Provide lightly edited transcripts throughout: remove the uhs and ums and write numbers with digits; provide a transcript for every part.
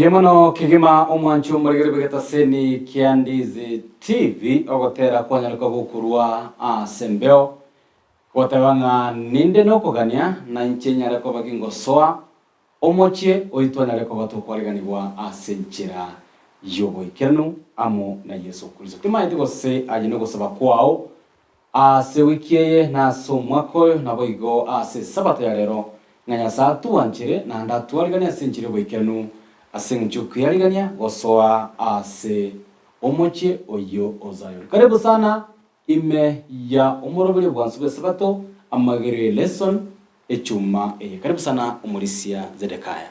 Mbuya mono kegima omwanchi omoregere bw'egetaseni kia Ndizi TV ogotera kwanyareka gokorwa ase embeo goteba ng'a ninde nokogania na inche nyare koba gingosoa omochie oito anyare koba tokwariganigwa ase enchera y'oboikeranu amo na Yeso Kristo. Timanyeti gose aye nogosaba kwao Ase ewiki eye na ase omwaka oyo, naboigo ase Esabato ya rero, ng'a Nyasae atwanchere naende atwariganie ase enchera y'oboikeranu, ase engencho y'okweyarigania gosoa ase omochie oyio o Zayoni. Karibu sana ime ya omoroberio bwansu bw'Esabato, amagero ye lesson, echuma eye. Karibu sana omorisia Zedekaya.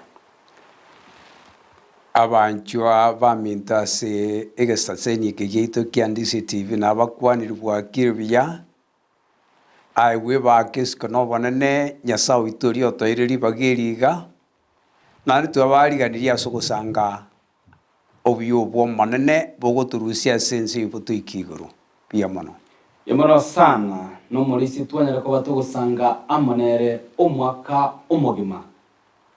Abanchwa baminto ase egesaseni eke giaito kia Ndisi TV nabakwanire bwakire buya, aye bwebake isiko na obonene Nyasae oito oria otoire ribaga eri iga, naende twabariganirie ase ogosanga obuya obwo Omonene bogotorusia ase ense eye botoike igoro. Mbuya mono. Mono sana nomorisia twanyare koba togosanga amo nere omwaka omogima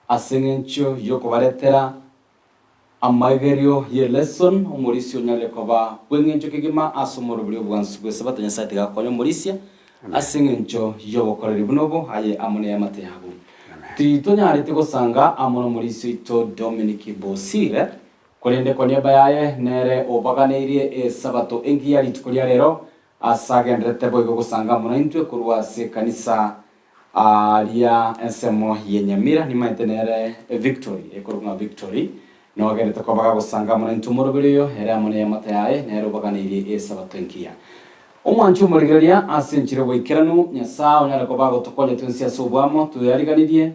Ase engencho y'okobaretera amaigerio ye lesson, omorisia onyarire koba bw'engencho kegima ase omoroberi obwansu bw'esabato Nyasae tiga akonye omorisia ase engencho y'obokoreri buna obo aye amo neamate yago. Titonyarete gosanga amo nomorisia oito Dominic Bosire, korende kwa niaba yaye nere obaganeirie esabato engiya rituko ria rero ase agenderete boigo gosanga amo naintwe korwa ase ekanisa Aaria ensemo ye Nyamira nimaete nere Victory, ekorokwa ng'a Victory, nogerete koba gagosanga amo naintwe omoroberi oyo, ere amo neamate yaye, nere obaganeirie Esabato engiya. Omwanchi omorigereria ase enchera y'oboikeranu, Nyasae onyare koba agotokonya twensi ase oboamo, toyariganirie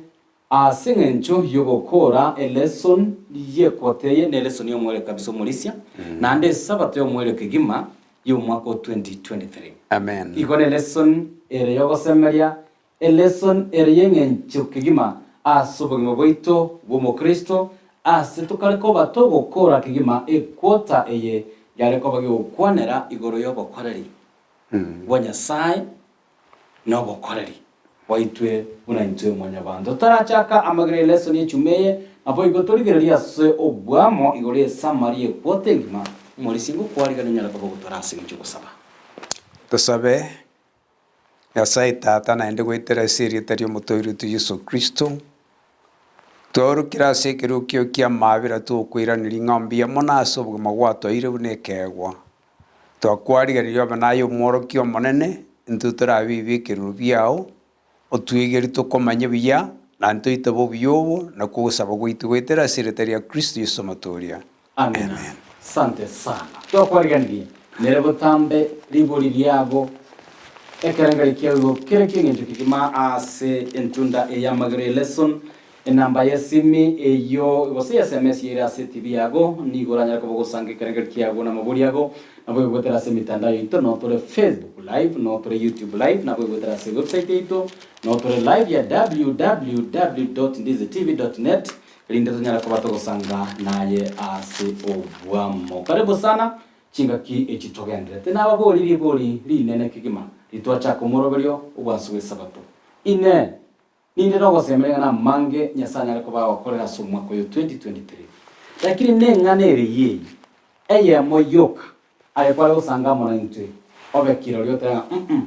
ase eng'encho y'ogokoora elesson y'ekwota eye, ne elesson y'omoerio kabisa omorisia, naende Esabato y'omoerio kegima y'omwaka o 2023. Amen. Igo nelesson ere y'ogosemeria, elesson ere y'eng'encho kegima ase obogima bwaito bw'omokristo, ase tokare koba togokora kegima equota eye yare koba gegokwanera igoro y'obokoreri bwa Nyasae na obokoreri bwaitwe buna intwe mwanyabanto. Totarachaka amagena y'elesson y'echuma eye, naboigo torigererie ase obwamo igoro y'esamari y'equota engima, omorisia ngokwarigania onyare koba ogotwara ase eng'encho y'ogosaba. Tosabe, Nyasae Tata naende goetera ase erieta ri'Omotoori oito Yeso Kristo, twaorokire ase ekerokio ki'amaabera tokoiraneria ng'a mbuya mono ase obogima gwatoeire buna ekeegwa. Twakwarigereria obe naye Omworokia Omonene, intwe torabe ebibekerero biao, otwegerie tokomanye buya, naende toitabe obuya obo, nakwo ogosaba gwaito goetera ase erieta ria Kristo Yeso Omotooria. Amina. Sante sana. Twakwariganirie nere botambe ribori riago ekerengerio kiao igo kere ki'engencho kegima ase entunda eye y'amagero ye lesson Enamba y'esimi eyio gose y'SMS ere ase TV yago nigo oranyare koba ogosanga ekerengerio kiago na amabori ago. Nabo egwetera ase emitandao yaito noo tore Facebook live, noo tore YouTube live, nabo egwetera ase website yaito noo tore live ya www dot ndizitv dot net erinde tonyare koba togosanga naye ase obwamo. Karibu sana chingaki echi togenderete. Nababori ribori rinene kegima ritwachaka omoroberio obwansu bw'esabato. Inee! Ninde nogosemeria ng'a namange Nyasae anyare koba agokorera ase omwaka oyo 2023. Lakini neng'ana ere yeye eyemo yoka aye kware gosanga amo naintwe obe kirori otebe ng'a mm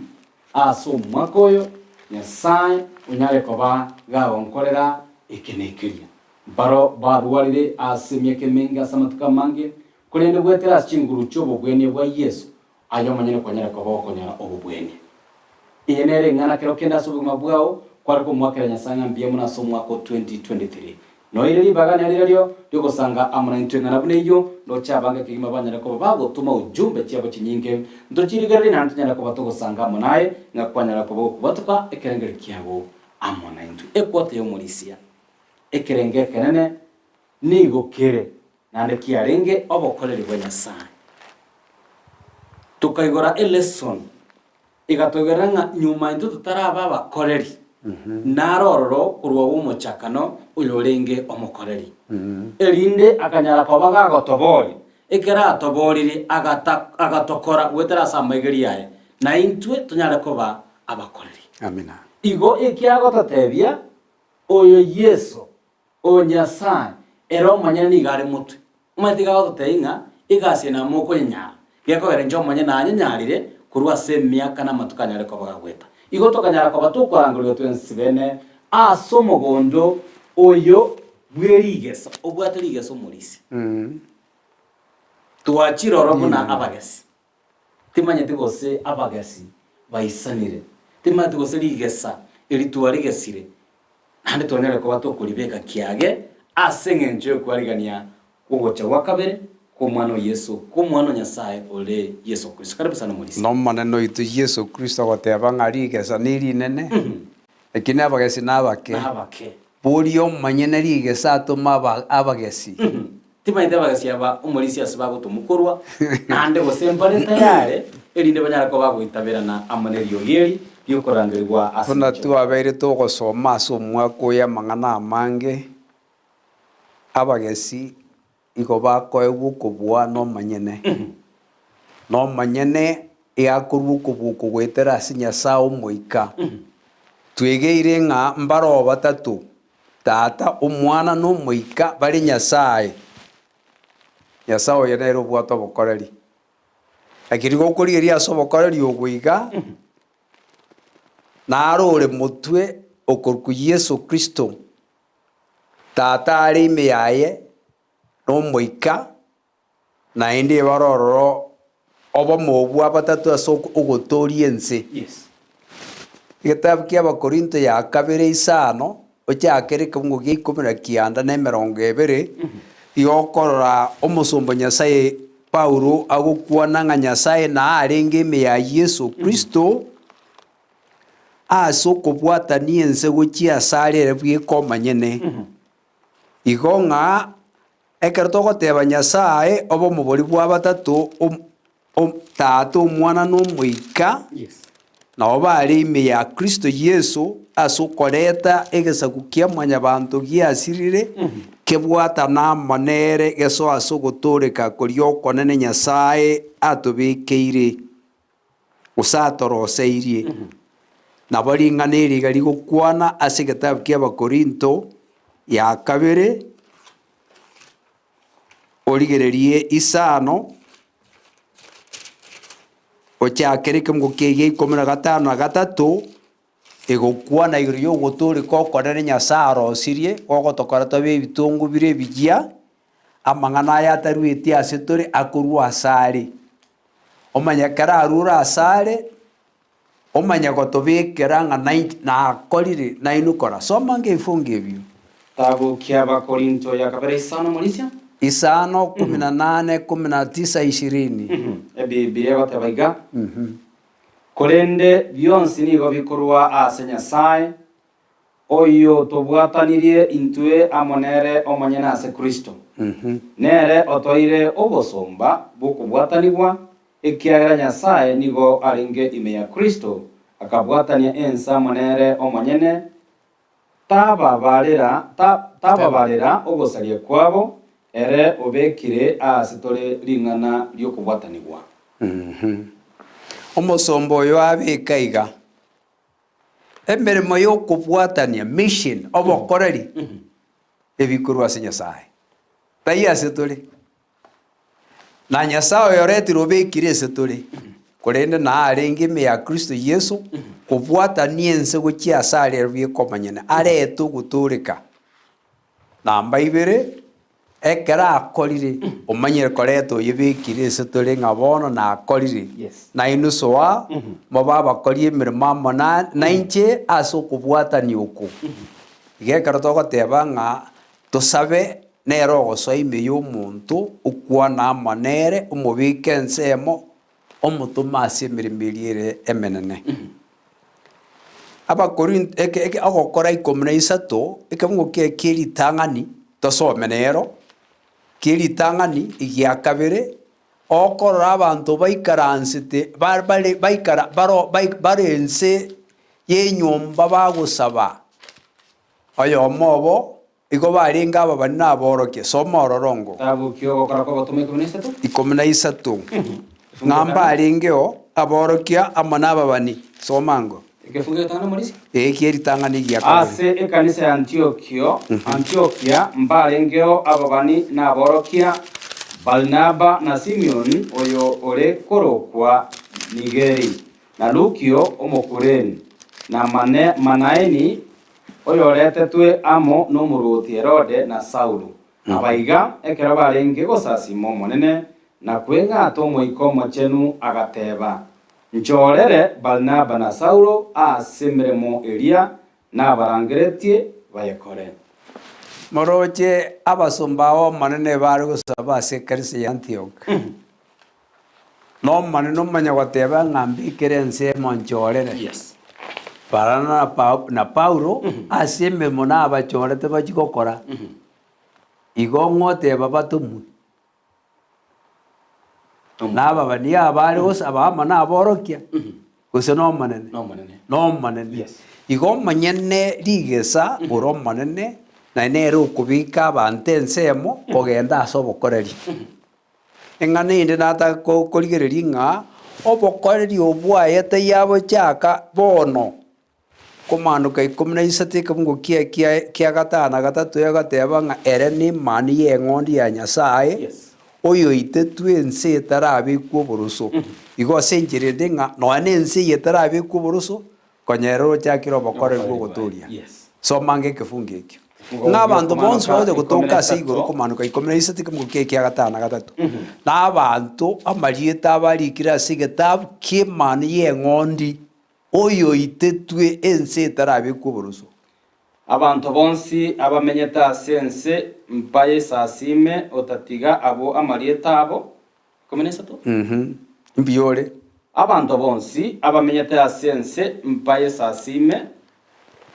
ase omwaka oyo Nyasae onyare koba gagonkorera eke na ekeria. Mbaro barwarire ase emiaka emenge ase amatuko amange, korende goetera ase chinguru chi'obogwenia bwa Yeso Aye omonyene kwanyare koba okonyora obobwenia. Eye nere eng'ana kero kende ase obogima bwao kware komoakera Nyasae ng'a mbuya mono ase omwaka o 2023. Noire ribaga narirorio ri'ogosanga amo naintwe eng'ana buna eyio, ndoche abange kegima banyare koba bagotoma ujumbe chiabo chinyinge. Ntochirigererie naende tonyare koba togosanga amo naye ng'a kwanyara koba gokobwatoka ekerengerio kiago amo naintwe. Ekwota y'omorisia, ekerengo ekenene nigo kere Naende kiarenge obokoreri bwa Nyasae. Tokaigora elesson egatoigerera ng'a nyuma intwe totaraba abakoreri, naro ororo korwa bw'omochakano oyorenge omokoreri, erinde akanyara koba gagotoboria, ekero atoborire agata agatokora goetera ase amaigeri aye, na intwe tonyare koba abakoreri. Amina. Igo ekiagototebia oyo Yeso, O Nyasae, Ere omonyene nigo are motwe. Omanyete iga agototebia ng'a egasi eye nabo mokonyenyara, gekogera inche omonyene nanyenyarire korwa ase emiaka na amatuko anyare koba gagoeta. Igo tokanyara koba tokorangerigwa twensi bene ase omogondo oyo bwe rigesa, obwate rigesa omorisia. Twachire oro buna abagesi. Timanyeti gose abagesi baisanire, timanyeti gose rigesa eri twarigesire, naende twanyare koba tokoribeka kiage ase engencho y'okwarigania kw'ogocha gwa kabere kw'Omwana o Yeso, kw'Omwana o Nyasae ore Yeso Kristo. Karibu sana Omorisia. N'Omonene oito Yeso Kristo agoteba ng'a rigesa nerinene, lakini abagesi nabake. Nabake. Boria omonyene rigesa atome abagesi. Timanyete abagesi aba omorisia ase bagotomwa korwa, naende gose mbare tayare, erinde banyare koba bagoitaberana amo neriogi eri ri'okorangerigwa ase Buna inche. twabeire togosoma ase omwaka oyo amang'ana amange, abagesi igo bakoegwa okobua nomonyene. Nomonyene eakorwa okobua oko goetera ase Nyasae Omoika. Twegeire ng'a mbaroo batato, Tata, Omwana, na Omoika, bare Nyasae. Nyasae oyo nere obwate obokoreri. Lakini gokorigereria ase obokoreri obwo iga, naro ore motwe okorokwa Yeso Kristo, Tata are ime yaye, na Omoika, naende ebare ororo obomo obwo abatato ase ogotooria ense. Yes. Egetabu kia Abakorinto ya kabere isano, ochakere ekeungo gia ikomi na kianda na emerongo ebere, igo okorora omosomba o Nyasae Paulo agokwana ng'a Nyasae naarenge ime ya Yeso Kristo, ase okobwatania ense gochia asare ere bweka omonyene. Igo ng'a ekero togoteba Nyasae obe omobori bw'abatato, Tata, Omwana, na Omoika, nabo bare ime ya Kristo Yeso ase okoreta egesaku kia mwanyabanto giasirire, kebwatane amo nere gesoe ase ogotooreka koria okonene Nyasae atobekeire, gose atoroseirie. Nabo ring'ana eri iga rigokwana ase egetabu ki'Abakorinto ya kabere, origererie isano, ochakere ekemungo kia ikomi na gatano na gatato, egokwana igoro y'ogotooreka okonene Nyasae arosirie, gogotokora tobe ebitongo bire ebiya, amang'ana aya atarueti ase tore akorwa asare. Omanye ekero arure asare, Omanye gotobekera ng'a nakorire nainwe kora. Soma ngebifungo ebio. Tabu ki'Abakorinto ya kabere isano morisia. Isano, kumi na nane, kumi na tisa, ishirini. Ebibilia egoteba iga, Korende bionsi nigo bikorwa ase Nyasae, oyotobwatanirie intwe amo nere omonyene ase Kristo. Nere otoire obosomba bw'okobwatanigwa, ekiagera Nyasae nigo arenge ime ya Kristo, akabwatania ense amo nere omonyene, tababarera, tababarera ogosaria kwabo, ere obekire aase tore ring'ana ri'okobwatanigwa. Omosomba oyo abeka iga, Emeremo y'okobwatania, mission, obokoreri, ebikorwa ase Nyasae, taiyo ase tore. Na Nyasae oyo oretire obekire ase tore, korende naarenge ime ya Kristo Yeso, kobwatania ense gochia ase aria bweka omonyene, arete ogotooreka. Namba ibere, ekero akorire, omanyire koreta oyebekire ase tore ng'a bono nakorire, nainwe soa, mobe abakori emeremo amo nainche ase okobwatania oko. Iga ekero togoteba ng'a tosabe, nere ogosoa ime y'omonto, okwana amo nere, omobeke ensemo, omotome ase emeremo eria ere emenene. Abakorinto eke eke ogokora ikomi na isato, ekemungo kiaye kie ritang'ani, tosome nero, kie ritang'ani egia kabere, okorora abanto baikaransete ba bare baikara baro bai bare ense y'enyomba bagosaba, oyomo obo Igo barenge ababani na aborokia. Soma ororongo. Getabu ki'ogokora kw'abatomwa 13. 13. Ng'a mbarengeo aborokia amo nababani. Soma ango. Ekefungo getang'ani morisia. Ee, ekie ritang'ani egia kabere. Ase ekanisa ya Antiokio, Antiokia, mbarengeo ababani na aborokia, Barnaba na Simioni oyo ore korokwa Nigeri, na Lukio Omokurene, na Manaeni oyoretetwe amo nomorwoti Herode na Saulo. Abaiga ekero barenge gosasima Omonene na kweng'ata Omoika Omochenu agateba, Nchorere Barnaba na Saulo ase emeremo eria nabarangeretie bayekore. Moroche abasomba ab'Omonene bare gosaba ase ekanisa ya Antioch. N'Omonene omanya goteba ng'a mbekere ensemo nchorere Barnaba na Paulo ase emeremo nabachorete bachie gokora. Igo ng'oteba batomwe. Na ababani abare gosaba amo naborokia, gose n'Omonene? N'Omonene. Igo omonyene rigesa ore Omonene, naye nere okobeka abanto ensemo kogenda ase obokoreri. Eng'ana ende nataka korigereria ng'a obokoreri obwaye taiyabochaka bono. Komaanoka ikomi na isato ekebungo kia kia kia gatano na gatato egoteba ng'a ere nemani y'eng'ondi ya Nyasae, oyoitetwe ense etarabekwa oboroso. Igo ase enchera ende ng'a nonya na ense eye etarabekwa oboroso, konya ere ochakire obokoreri bw'ogotoria. Soma ange ekefungo ekio. Ng'a abanto bonsi bagocha gotoka ase igoro komaanoka ikomi na isato ekebungo kia kia gatano na gatato, na abanto amarieta abo arikire ase egetabu ki'emani y'eng'ondi. Oyoitetwe ense etarabekwa oboroso. Abanto bonsi abamenyete ase ense mbayesasiime otatiga abwo amarieta abo 13. Mbuya ore. Abanto bonsi abamenyete ase ense mbayesasiime,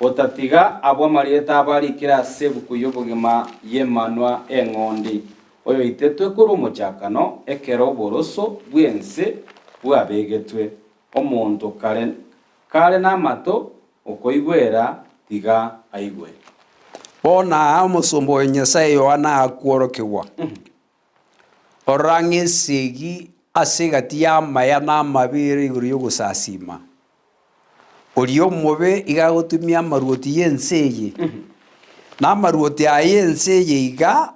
otatiga abwo amarieta abo arikire ase ebuku y'obogima y'Emanwa y'Eng'ondi, oyoitetwe korwa omochakano, ekero oboroso bw'ense bwabegetwe. Omonto kare kare namato okoigwera, tiga aigwe. Bono aa omosomba oyo Nyasae Yohana akworokigwa, Orora ng'a esegi ase egati y'amaya na amabe ere igoro y'ogosasiima. Oria omobe iga agotumia amaruoti y'ense eye, na amaruoti aya y'ense eye iga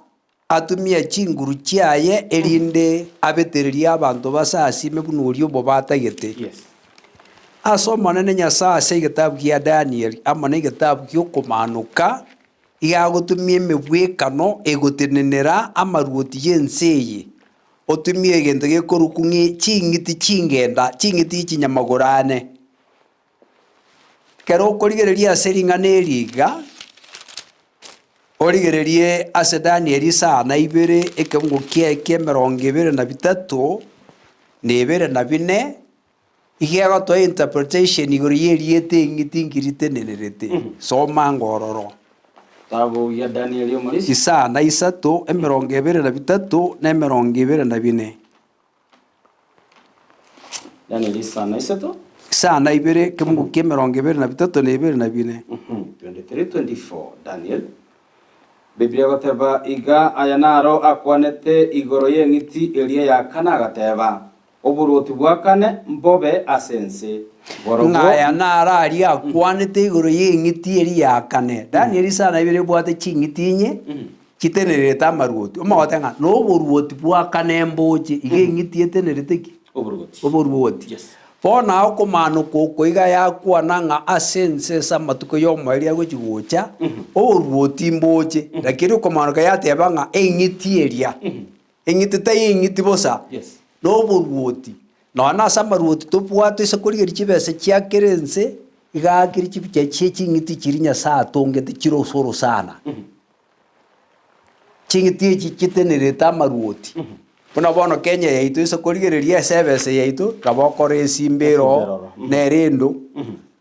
Atumie chinguru chiaye erinde abetererie abanto basasime buna oria omobe atagete. Ase Omonene Nyasae ase egetabu gia Danieli amo negetabu gi'okomaanoka iga agotumia emebwekano egotenenera amaruoti y'ense eye, otumie egento gekorokwa ng'a ching'iti chingenda, ching'iti chinyamagoro ane. Ekero okorigereria ase ring'ana eri iga, origererie ase Danieli isaa na ibere ekeungo kiaye kia emerongo ebere na bitato, na ebere na bine, iga egotoa interpretation igoro ya erieta eng'iti ngiri ritenenerete. Soma ango ororo. Kitabu gia Danieli omorisia. Isaa na isato, emerongo ebere na bitato, na emerongo ebere na bine. Danieli isano na isato. Isano na ibere, ekemungu kia emerongo ebere na bitato na ebere na bine. 23, 24 Daniel. Biblia egoteba iga, Aya naro akwanete igoro y'eng'iti eria ya kane agateba, Oboruoti bwa kane mbobe ase ense, borobwo. Ng'a aya naro aria akwanete igoro y'eng'iti eria ya kane. Danieli isano na ibere ebwate ching'iti inye, Chitenererete amaruoti. Omogote ng'a noboruoti bwa kane mboche, iga eng'iti etenerete ki? Oboruoti. Oboruoti. Yes. Bono aa okomaanoka oko iga yakwana ng'a ase ense ase amatuko y'omoerio agochi gocha, oboruoti mboche. Lakini okomaanoka yateba ng'a eng'iti eria, eng'iti taiyo eng'iti bosa, Yes. noboruoti. Nonya nase amaruoti tobwate ase korigereria chibesa chia kera ense, iga akire chibicha chie ching'iti chiria Nyasae atongete chire ase orosana. Ching'iti echi chitenerete amaruoti, buna bono Kenya yaito ase korigereria ase ebesa yaito, nabo okora esimba ere oo, na erendo,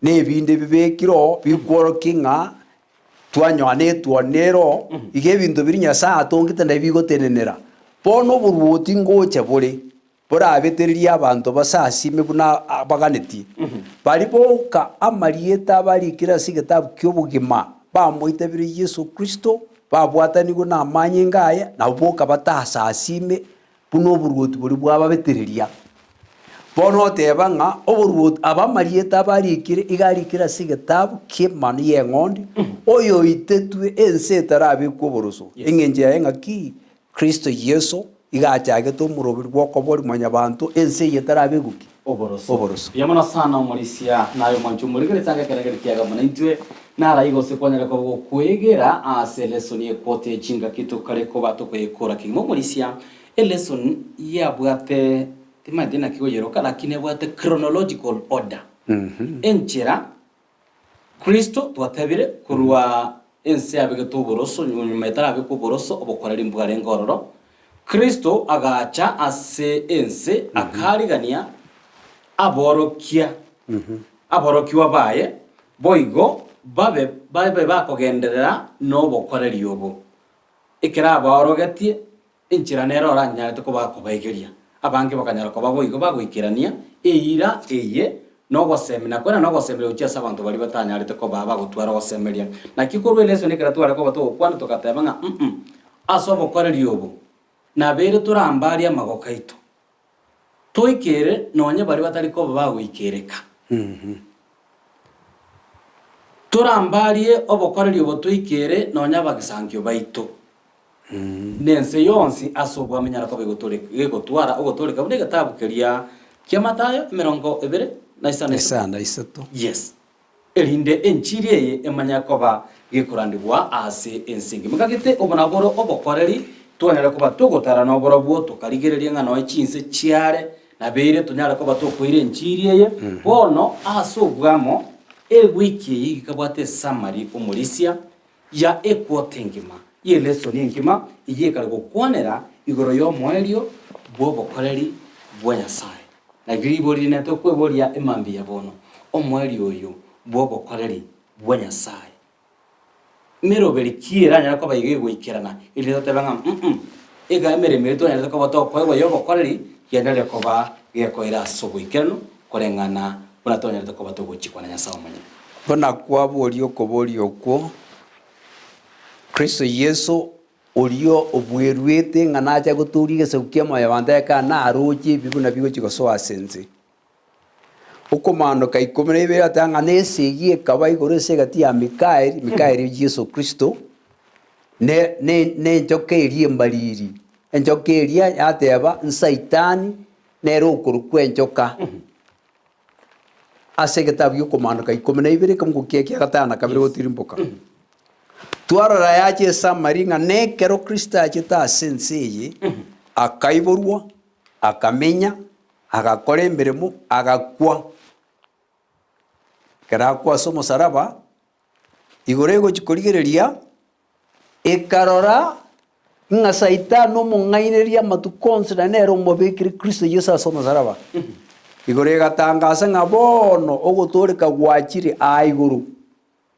na ebinde bibekire oo, bikworokia ng'a twanyoa na etuoni ere oo, iga ebinto biria Nyasaye atongete nabi bigotenenera. Bono oboruoti ngocha bore. Borabetererie abanto basasime buna baganetie. Baria boka amarieta abarikire ase egetabu ki'obogima bamoitabire Yeso Kristo, babwatanigwe namanyinga aye, nabwo boka batasasime buna oboruoti boria bwababetereria. Bono oteba ng'a oboruoti aba amarieta abo arikire iga arikire ase egetabu ki'Emanwa y'Eng'ondi, oyoitetwe ense etarabekwa oboroso. Eng'encho yaye ng'aki? Kristo Yeso iga achagete omoroberi bw'okoboria mwanyabanto ense eye etarabekwa ki? Oboroso. Oboroso. Mbuya mono sana omorisia, naye omwanchi omorigereria tanga ekerengerio kiaga buna intwe narai gose kwanyare koba gokwegera ase elesoni equota echingaki tokare koba tokoyekora kegima omorisia elesoni yabwate Timanyeti naki goyeroka, lakini ebwate chronological order. Enchera Kristo twatebire korwa ense yabegete oboroso, nyuma etarabekwa oboroso, obokoreri mbwarenge ororo. Kristo agacha ase ense akarigania aborokia, aborokigwa baye, boigo babe babe bakogenderera nobokoreri obo. Ekero abaorogetie Enchera nere oranyarete koba akobaigeria, abange bakanyara koba boigo bagoikerania eira eye nogosemia, na kwera nogosemeria gochia ase abanto baria batanyarete koba bagotwara ogosemeria. Naki korwa elesoni ekero tware koba togokwana togateba ng'a mm ase obokoreri obo nabeire torambarie amagoko aito, toikere nonye baria batari koba bagoikereka. Torambarie obokoreri obo toikere nonye abagisangio baito. Nense yonsi ase obwami nyara koba egotwara ogotooreka buna egetabu keria kia Mathayo 25. Isano na isato. Yes. Erinde enchiri eye emanye koba gekorandigwa ase ense engima. Gagete obo naboro obokoreri twanyare koba togotara noborobwo tokarigereria ng'a noe chinse chiare nabeire tonyare koba tokoira enchiri eye. Bono ase obwamo ewiki eye gekabwate esummary omorisia ya equota engima y'elesoni engima eyio ekare gokwanera igoro y'omoerio bw'obokoreri bwa Nyasae. Naki ribori rinene tokweboria emambia ya bono, omoerio oyo bw'obokoreri bwa Nyasae meroberi ki eranyare koba iga egoikerana erinde totebe ng'a mm iga emeremo eye twanyarete koba tokoegwa y'obokoreri yanyarire koba gekoira ase oboikeranu koreng'ana buna twanyarete koba togochikwa na Nyasae omonyene. Buna kwaboria okoboria okwo, Kristo Yeso, oria obweruete ng'a nache gotooria egesaku kia mwanyabanto ekero naroche ebi buna bigochia gosoa ase ense. Okomaanoka ikomi na ibere ateba ng'a nesegi ekaba igoro ase egati ya Mikaeli, Mikaeli oyio Yeso Kristo, ne ne nenchoka eria embariri, enchoka eria yateba nsaitani nere okorokwa enchoka. Ase egetabu gi'okomaanoka 12 ekemungu kia ekia gatano na kabere gotirimboka, twarora yacha esamari ng'a nekero Kristo achete ase ense eye, akaiborwa, akamenya, agakora emeremo, agakwa. Ekero akwa ase omosaraba, igoro egochia korigereria, ekarora ng'a Saitani omong'ainereria amatuko onsi na nere omobekire Kristo Yeso ase omosaraba. Igoro egatangasa ng'a bono ogotooreka gwachire aa igoro,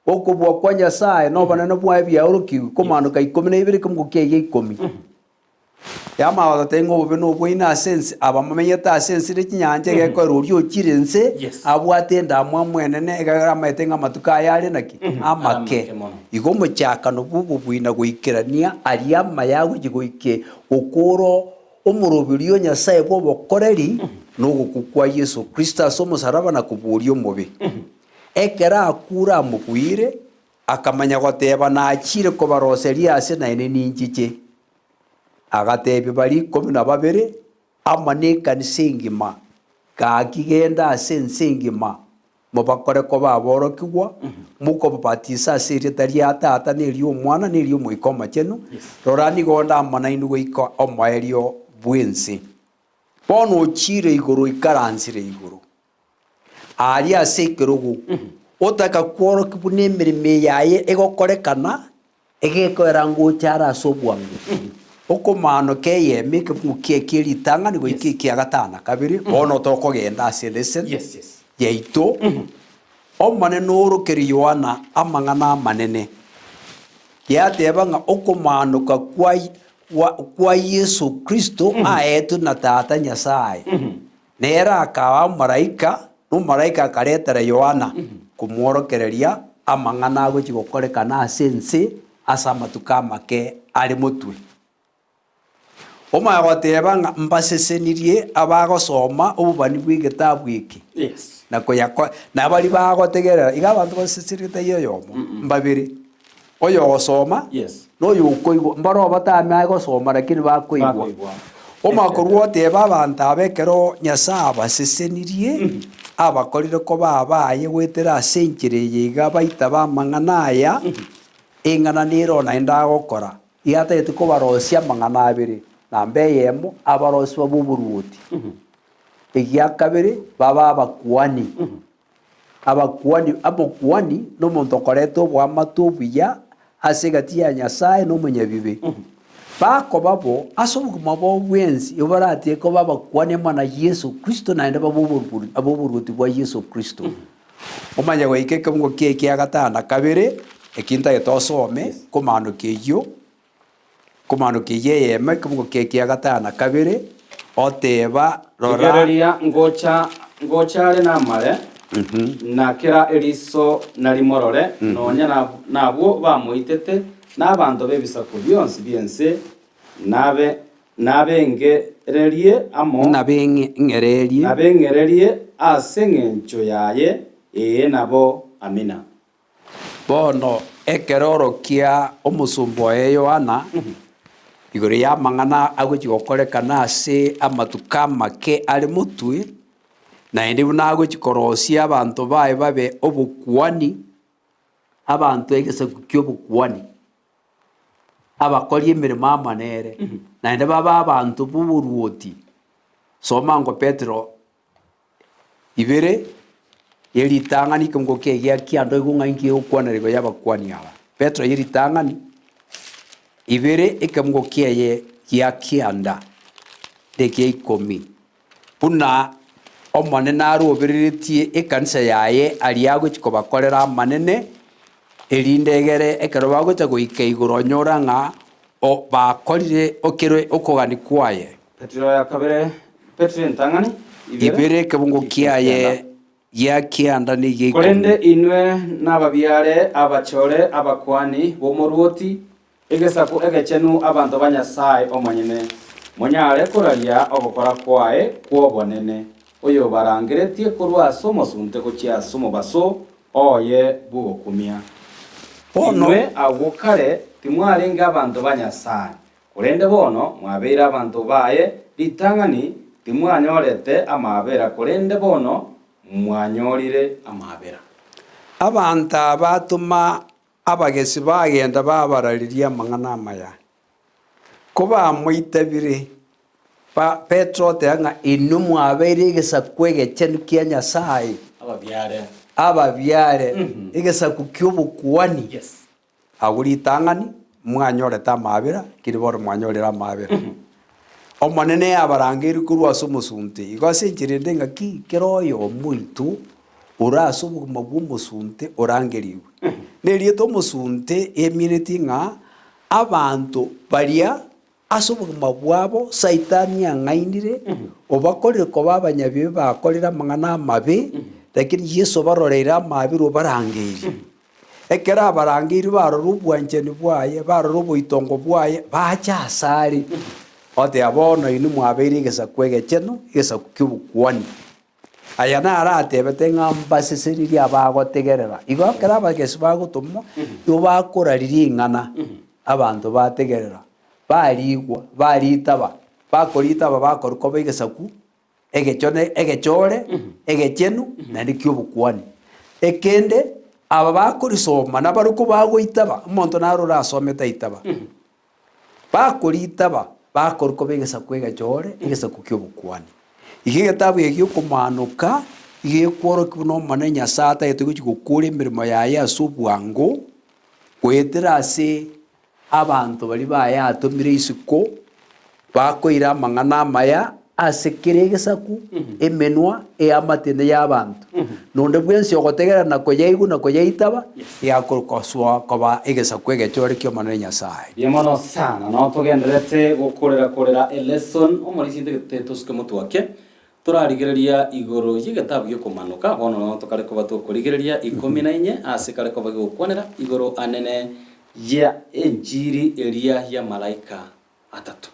okobua kwa Nyasae na obonene bwaye biaorokigwe komanoka 12 ekemungo kiaye gia ikomi. Yamanya goteba ng'a obobe noboino ase ense, abamenyete ase ense ne chinyancha egekoera oria ochire ense, Yes. abwate endamwamu enene, ekagera amaete ng'a amatuko aye are naki? Amake. Amake mono. Igo omochakano bw'obobuina goikerania aria amaya agochia goike gokora omoroberio o Nyasae bw'obokoreri na ogokwa kwa Yeso Kristo ase omosaraba na koboria omobe. Ekero akure amobuire, Akamanya goteba, Nachire kobaroseria aase naende ninchiche. Agatebia baria 12 amo nekanisa engima, Gaki genda ase ense engima, mobakore koba aborokigwa, mokobabatisa ase erieta ria Tata, na eri'Omwana, na eri'Omoika Omochenu. Rora, nigo onde amo nainwe goika omoerio bw'ense. Bono ochiire igoro oikaransire igoro. Aaria ase ekerogo, otaka kworokia buna emeremo eye yaye egokorekana, egekoera ngocha are ase obwango. Okomaanoka eyemo ekefungu kiaye kie ritang'ani goika ekia gatano na kabere, bono tokogenda ase lesson Yes, yes. yaito. Omonene oorokerie Yohana amang'ana amanene. Yateba ng'a okomaanoka kwa kwa Yeso Kristo aetwe na Tata Nyasaye. Nere akaba omomalaika, na omomalaika akaretera Yohana komworokereria amang'ana agochia gokorekana ase ense ase amatuko amake are motwe. Omanye goteba ng'a mbasesenirie abagosoma obobani bw'egetabu eke, Yes. na koyako na baria bagotegerera. Iga abanto basesenire taiyo oyomo, mbabere, oyogosoma Yes. na oyokoigwa. Mbaro batamae gosoma lakini bakoigwa. Bakoigwa. Omanye korwa oteba abanto aba ekero Nyasae abasesenirie, abakorire koba abaye goetera ase enchera eye iga baitabe amang'ana aya, eng'ana nero naende agokora. Iga atagete kobarosia amang'ana abere, namba eyemo, abarosia b'oboruoti, egia kabere, babe abakuani. Abakuani, omokuani nomonto okoreta oboamate obuya ase egati ya Nyasae na omonyabibe. Bakoba bo ase obogima bwabo bwensi, igo baratige koba abakuani amo na Yeso Kristo naende babe ab'oboruoti bwa Yeso Kristo. Omanye goika ekeungo kiaye kia gatano na kabere, eki ntagete osome, komanokia eyio, komanokia eyio eyemo, ekeungo kiaye kia gatano na kabere, oteba, Rora. Rigereria, ngocha, ngocha are namare, na kera eriso narimorore, nonya nabwo bamoitete, na abanto b'ebisaku bionsi bi'ense nabe Nabeng'ererie amo. Nabeng'ererie. Nabeng'ererie ase engencho yaye, ee, nabo. Amina. Bono ekeroro kia omosomba oye Yohana igoro y'amang'ana agochia gokorekana ase amatuko amake are motwe, naende buna agochia korosia abanto baye babe obokuani, abanto egesaku ki'obokuani. Abakori emeremo amo nere, naende babe abanto b'oboruoti. Soma ango Petero ibere, ye ritang'ani ekeungo kiaye gia kianda oigwe ng'a inki egokwanera igoro y'abakuani aba. Petero ye ritang'ani ibere ekeungo kiaye gia kianda na ekia ikomi, buna Omonene arobereretie ekanisa yaye aria agochia kobakorera amanene, Erinde egere ekero bagocha goika igoro onyora ng'a bakorire okere okogania kwaye. Petero ya kabere, Petero entang'ani, ibere, Ibere ekebungo kiaye gia kianda negia ikomi. Korende inwe nababiare abachore abakuani b'omoruoti, egesaku egechenu abanto ba Nyasae omonyene, monyare koraria ogokora kwaye kw'obonene, oyobarangeretie korwa ase omosunte gochia ase omobaso oye bw'ogokumia. Bono. Inwe agwo kare timwarenge abanto ba Nyasae, korende bono mwabeire abanto baye, ritang'ani timwanyorete amaabera, korende bono mwanyorire amaabera. Abanto aba batoma abagesi bagenda babarareria amang'ana amaya. Kobamoitabire, Petero oteba ng'a inwe mwabeire egesaku egechenu kia Nyasae, Ababiare. ababiare, egesaku ki'obokuani. Agwo ritang'ani mwanyorete amaabera, lakini bono mwanyorire amaabera. Omonene yabarangeirie korwa ase omosunte. Igo ase enchera ende ng'aki kera oyomo oito ore ase obogima bw'omosunte orangerigwe. Nerieta omosunte eminetie ng'a Abanto baria ase obogima bwabo Saitani ang'ainire, obakorire koba abanyabibe bakorire amang'ana amabe, lakini Yeso obaroreire amaabera obarangeirie. Ekero abarangeirie barora obwanchani bwaye, barora oboitongo bwaye, bacha asare, oteba bono inwe mwabeire egesaku egechenu, egesaku ki'obokuani. Aya naro atebete ng'a mbasesenirie abagotegerera. Igo ekero abagesi bagotomwa, nigo bakoraria ring'ana, abanto bategerera, barigwa, baritaba, bakoritaba bakorwa koba egesaku, egechone egechore, egechenu, naende ki'obokuani. Ekende, aba bakorisoma nabarokwo bagoitaba, omonto naro orasomete aitaba. Bakoritaba, bakorwa koba egesaku egechore, egesaku ki'obokuani. Iga egetabu eke gi'okomaanoka iga gekworokia buna Omonene Nyasae atagete gochia gokora emeremo yaye ase obwango, goetera ase abanto baria baye atomire isiko, bakoira amang'ana amaya ase kera egesaku, emenwa, eamate ende y'abanto. Na onde bwensi ogotegerera na koyaigwa na koyaitaba, iga akosoa koba egesaku egechore ki'Omonene Nyasae. Mbuya mono sana. Nao togendererete gokorera korera elesson omorisia intagete tosuke motwake torarigereria igoro y'egetabu gi'okomanoka bono nao tokare koba tokorigereria ikomi na inye ase kare koba gegokwanera igoro anene ya enchiri eria y'amalaika atato.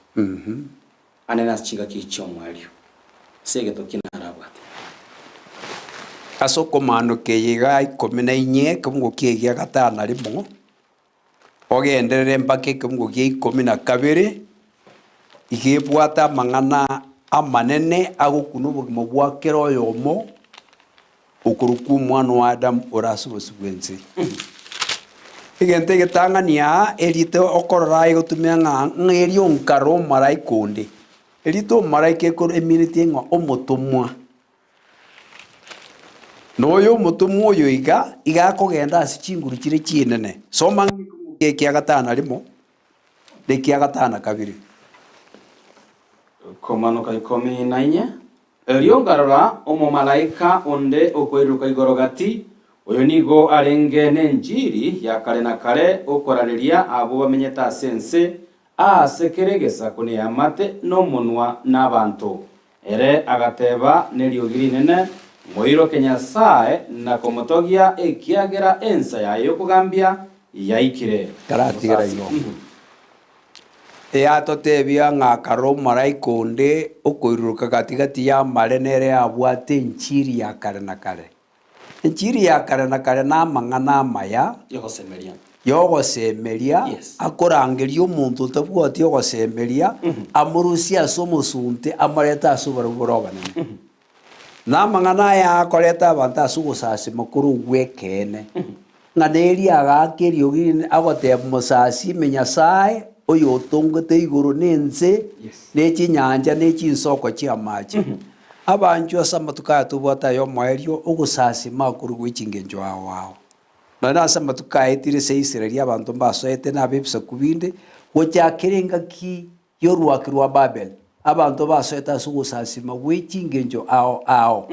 Anene ase chingaki chi'omoerio, ase egetoki narabwate. Ase okomaanoka eye iga ikomi na inye, ekemungo kiaye gia gatano na rimo, ogenderere mpaka ekemungo gia ikomi na kabere, iga ebwate amang'ana amanene agokuna obogima bwa kera oyomo, okorokwa omwana o Adamu ore ase obosio bw'ense. Egento egetang'ani aa, erite okorora aye gotumia ng'a ng'a eri onkare omomalaika onde. Erite omomalaika ekoro eminetie ng'a omotomwa. Na oyo omotomwa oyo iga, iga akogenda ase chinguru chire chinene. Soma ng'a ekemungo ekia gatano na rimo, na ekia gatano na kabere. Komanoka ikomi na inye. Erio nkarora omomalaika onde okoiruruka igoro gati, oyo nigo arenge nenchiri ya kare na kare okorareria abwo bamenyete ase ense, aase kera egesaku neamate, nomonwa, na abanto. Ere agateba neriogi rinene, Moiroke Nyasae na komotogia, ekiagera ensa yaye y'okogambia yaikire. Taratigera igo. Eyatotebia ng'a akarora omomalaika onde okoiruruka gati-gati y'amare nere yabwate enchiri ya kare na kare. Enchiri ya kare na kare namang'ana amaya Yogosemeria. yogosemeria, Yes. akorangeria omonto otabwati ogosemeria, amorusie ase omosunte amorete ase oboreu bore obonene. Namang'ana aya akoreta abanto ase ogosasima kore ogw'ekeene, ng'a neri agaaka eriogi rinene agoteba, Mosasime Nyasae oyotongete igoro na ense, ne chinyancha, ne chinsoko chi'amache. Abanchwa ase amatuko aya tobwate aya omoerio, ogosasima akore gwe chingencho ao ao. Nonya nase amatuko aetire ase Israeli abanto mbasoete na ab'ebisaku binde, gochakera engaki y'orwaki rwa Babeli, abanto basoete ase ogosasima gwe chingencho ao ao.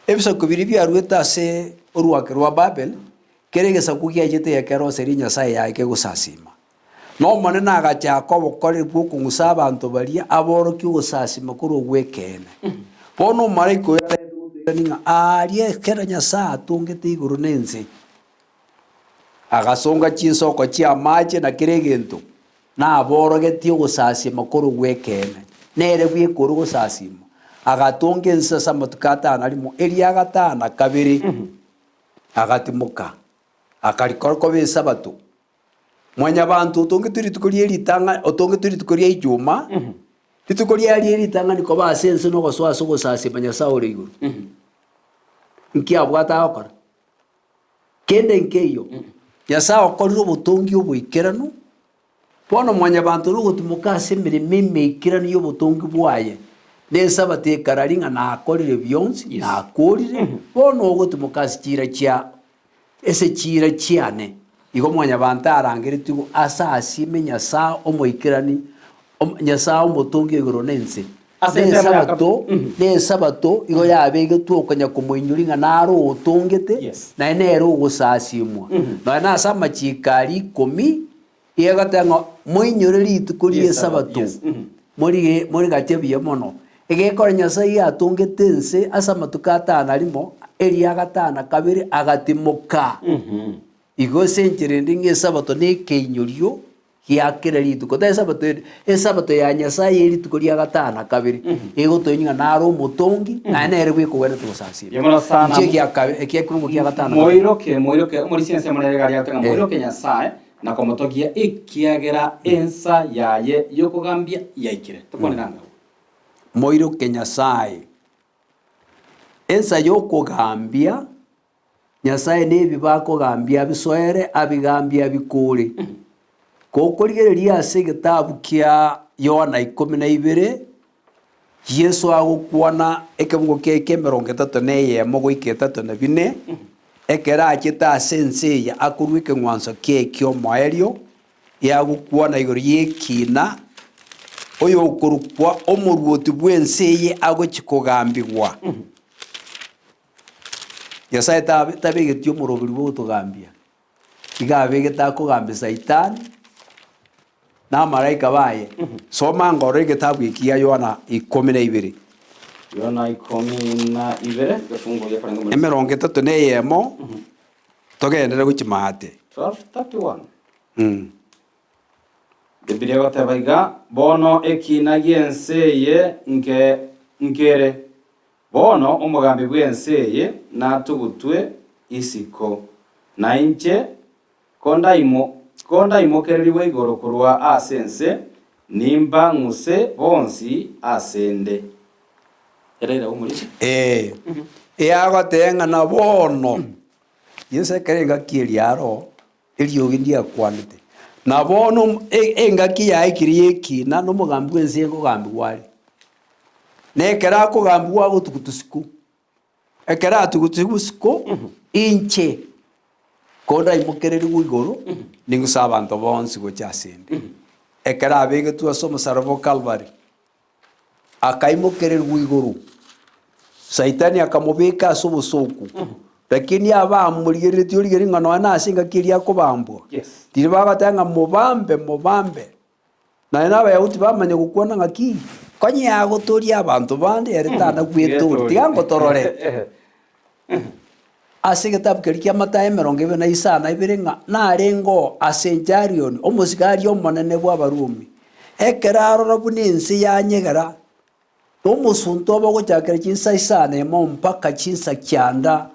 Ebisaku biria biaruete ase orwaki rwa Babeli, kera egesaku giachete gekeroseria enyasae yaye kegosasima. Na Omonene agachaka obokoreri bw'okong'usa abanto baria aborokie ogosasima korwa ogw'ekeene. Bono omomalaika oyo arente gotoirania ng'a aaria ekero Nyasae atongete igoro na ense, Agasonga chinsoko chi'amache na kera egento, naborogetie ogosasiima korwa gw'ekeene, nere bweka ore ogosasiima. Agatonga ense ase amatuko atano na rimo, eria gatano na kabere agatimoka, akarikora koba Esabato. Mwanyabanto otongetwe rituko rie ritang'ani, otongetwe rituko ria Ijuma, rituko riaye ritang'ani koba ase ense na ogosoa ase ogosasiima Nyasae ore igoro. Nki abwate agokora? Kende nkeiyo, Nyasae okorire obotongi oboikeranu, bono mwanyabanto nogotimoka ase emeremo emeikeranu y'obotongi bwaye, na Esabato ekarari ng'a nakorire bionsi, Yes. nakorire, bono ogotimoka ase chiira chia ase chiira chiane. Igo mwanyabanto arangeretigwe ase asime Nyasae omoikerani, om- Nyasae omotongi o igoro na ense. Ase ensemo ya kab- Nesabato, nesabato igo yabegetwe okonya komoinyori ng'a naro otongete, Yes. naye nere ogosasimwa. Nonya nase amachiko aria ikomi, iga egoteba ng'a moinyore rituko Riesabato, riesabato, yes. morige morigache buya mono. Egekora Nyasaye yatongete ense ase amatuko atano na rimo, eria gatano na kabere agatimoka. Igo ase enchera ende ng'a esabato nekeinyorio gia kera rituko, tari esabato ende, esabato ya Nyasaye ye rituko ria gatano na kabere, egotoinyia ng'a nare omotongi, naende nere bweka ogwenerete gosasima. Mbuya mono sana. Inche egia kabe ekia ekerongo kia gatano na kabere. Moiroke, moiroke, omorisia ensemo nere iga aria agoteba ng'a Eh. moiroke Nyasae na komotogia ekiagera ensa yaye y'okogambia yaikire. Tokwanere anga abwo. Moiroke Nyasae. Ensa y'okogambia Nyasae nebibe akogambia abisoere, abigambie abikore. Gokorigereria ase egetabu kia Yohana ikomi na ibere, Yeso agokwana ekebugo kiaye kia emerongo etato na eyemo goika etato na bine, ekero achete ase ense eye akorua ekeng'wanso kiaye ki'omoerio, yagokwana igoro y'ekina, oyokorokwa omoruoti bw'ense eye agochia kogambigwa. Nyasae tabegetie omoroberi bw'ogotogambia, iga abegete akogambia Saitani na amalaika baye. Soma ngoro egetabu eki gia Yohana ikomi na ibere. Yohana ikomi na ibere, egefungo gia korenge omorisia. Emerongo etato na eyemo, togenderere gochia maate. 12:31. Ebibilia egoteba iga, Bono ekiina gi'ense eye nke nkere, bono omogambi bw'ense eye natugutwe isiko, na inche kondaimokererigwe igoro korwa ase ense, nimba ng'use bonsi ase 'nde. Eraira omorisia. Ee, eagoteba ng'a na bono Yeso ekero engaki eria aro, eriogi ndiakwanete, na bono engaki yaikire y'ekina, na omogambi bw'ense nkogambigwa are. Na ekero akogambigwa agotugutu isiko, ekero atugutirwe isiko, inche kondaimokererigwe igoro, ning'use abanto bonsi gocha asende. Ekero abegetwe ase omosaraba o Kalvari, akaimokererigwa igoro, Saitani akamobeka ase obosooku. Lakini abamorigereretie origererie ng'a nonya nase engaki eria akobambwa, Yes. riria bagoteba ng'a mobambe, mobambe. Nonya na Abayahudi bamanya gokwana ng'a ki? Konya yagotoria abanto bande ere tana gwetoria, tiga ngotorore. Ase egetabu keria kia Matayo emerongo ebere na isano na ibere ng'a narenge oo ase Encharioni, omosigari omonene bw'Abarumi, ekero arora buna ense yanyegera, na omosunte obe ogochakera chinsa isano emo mpaka chinsa kianda,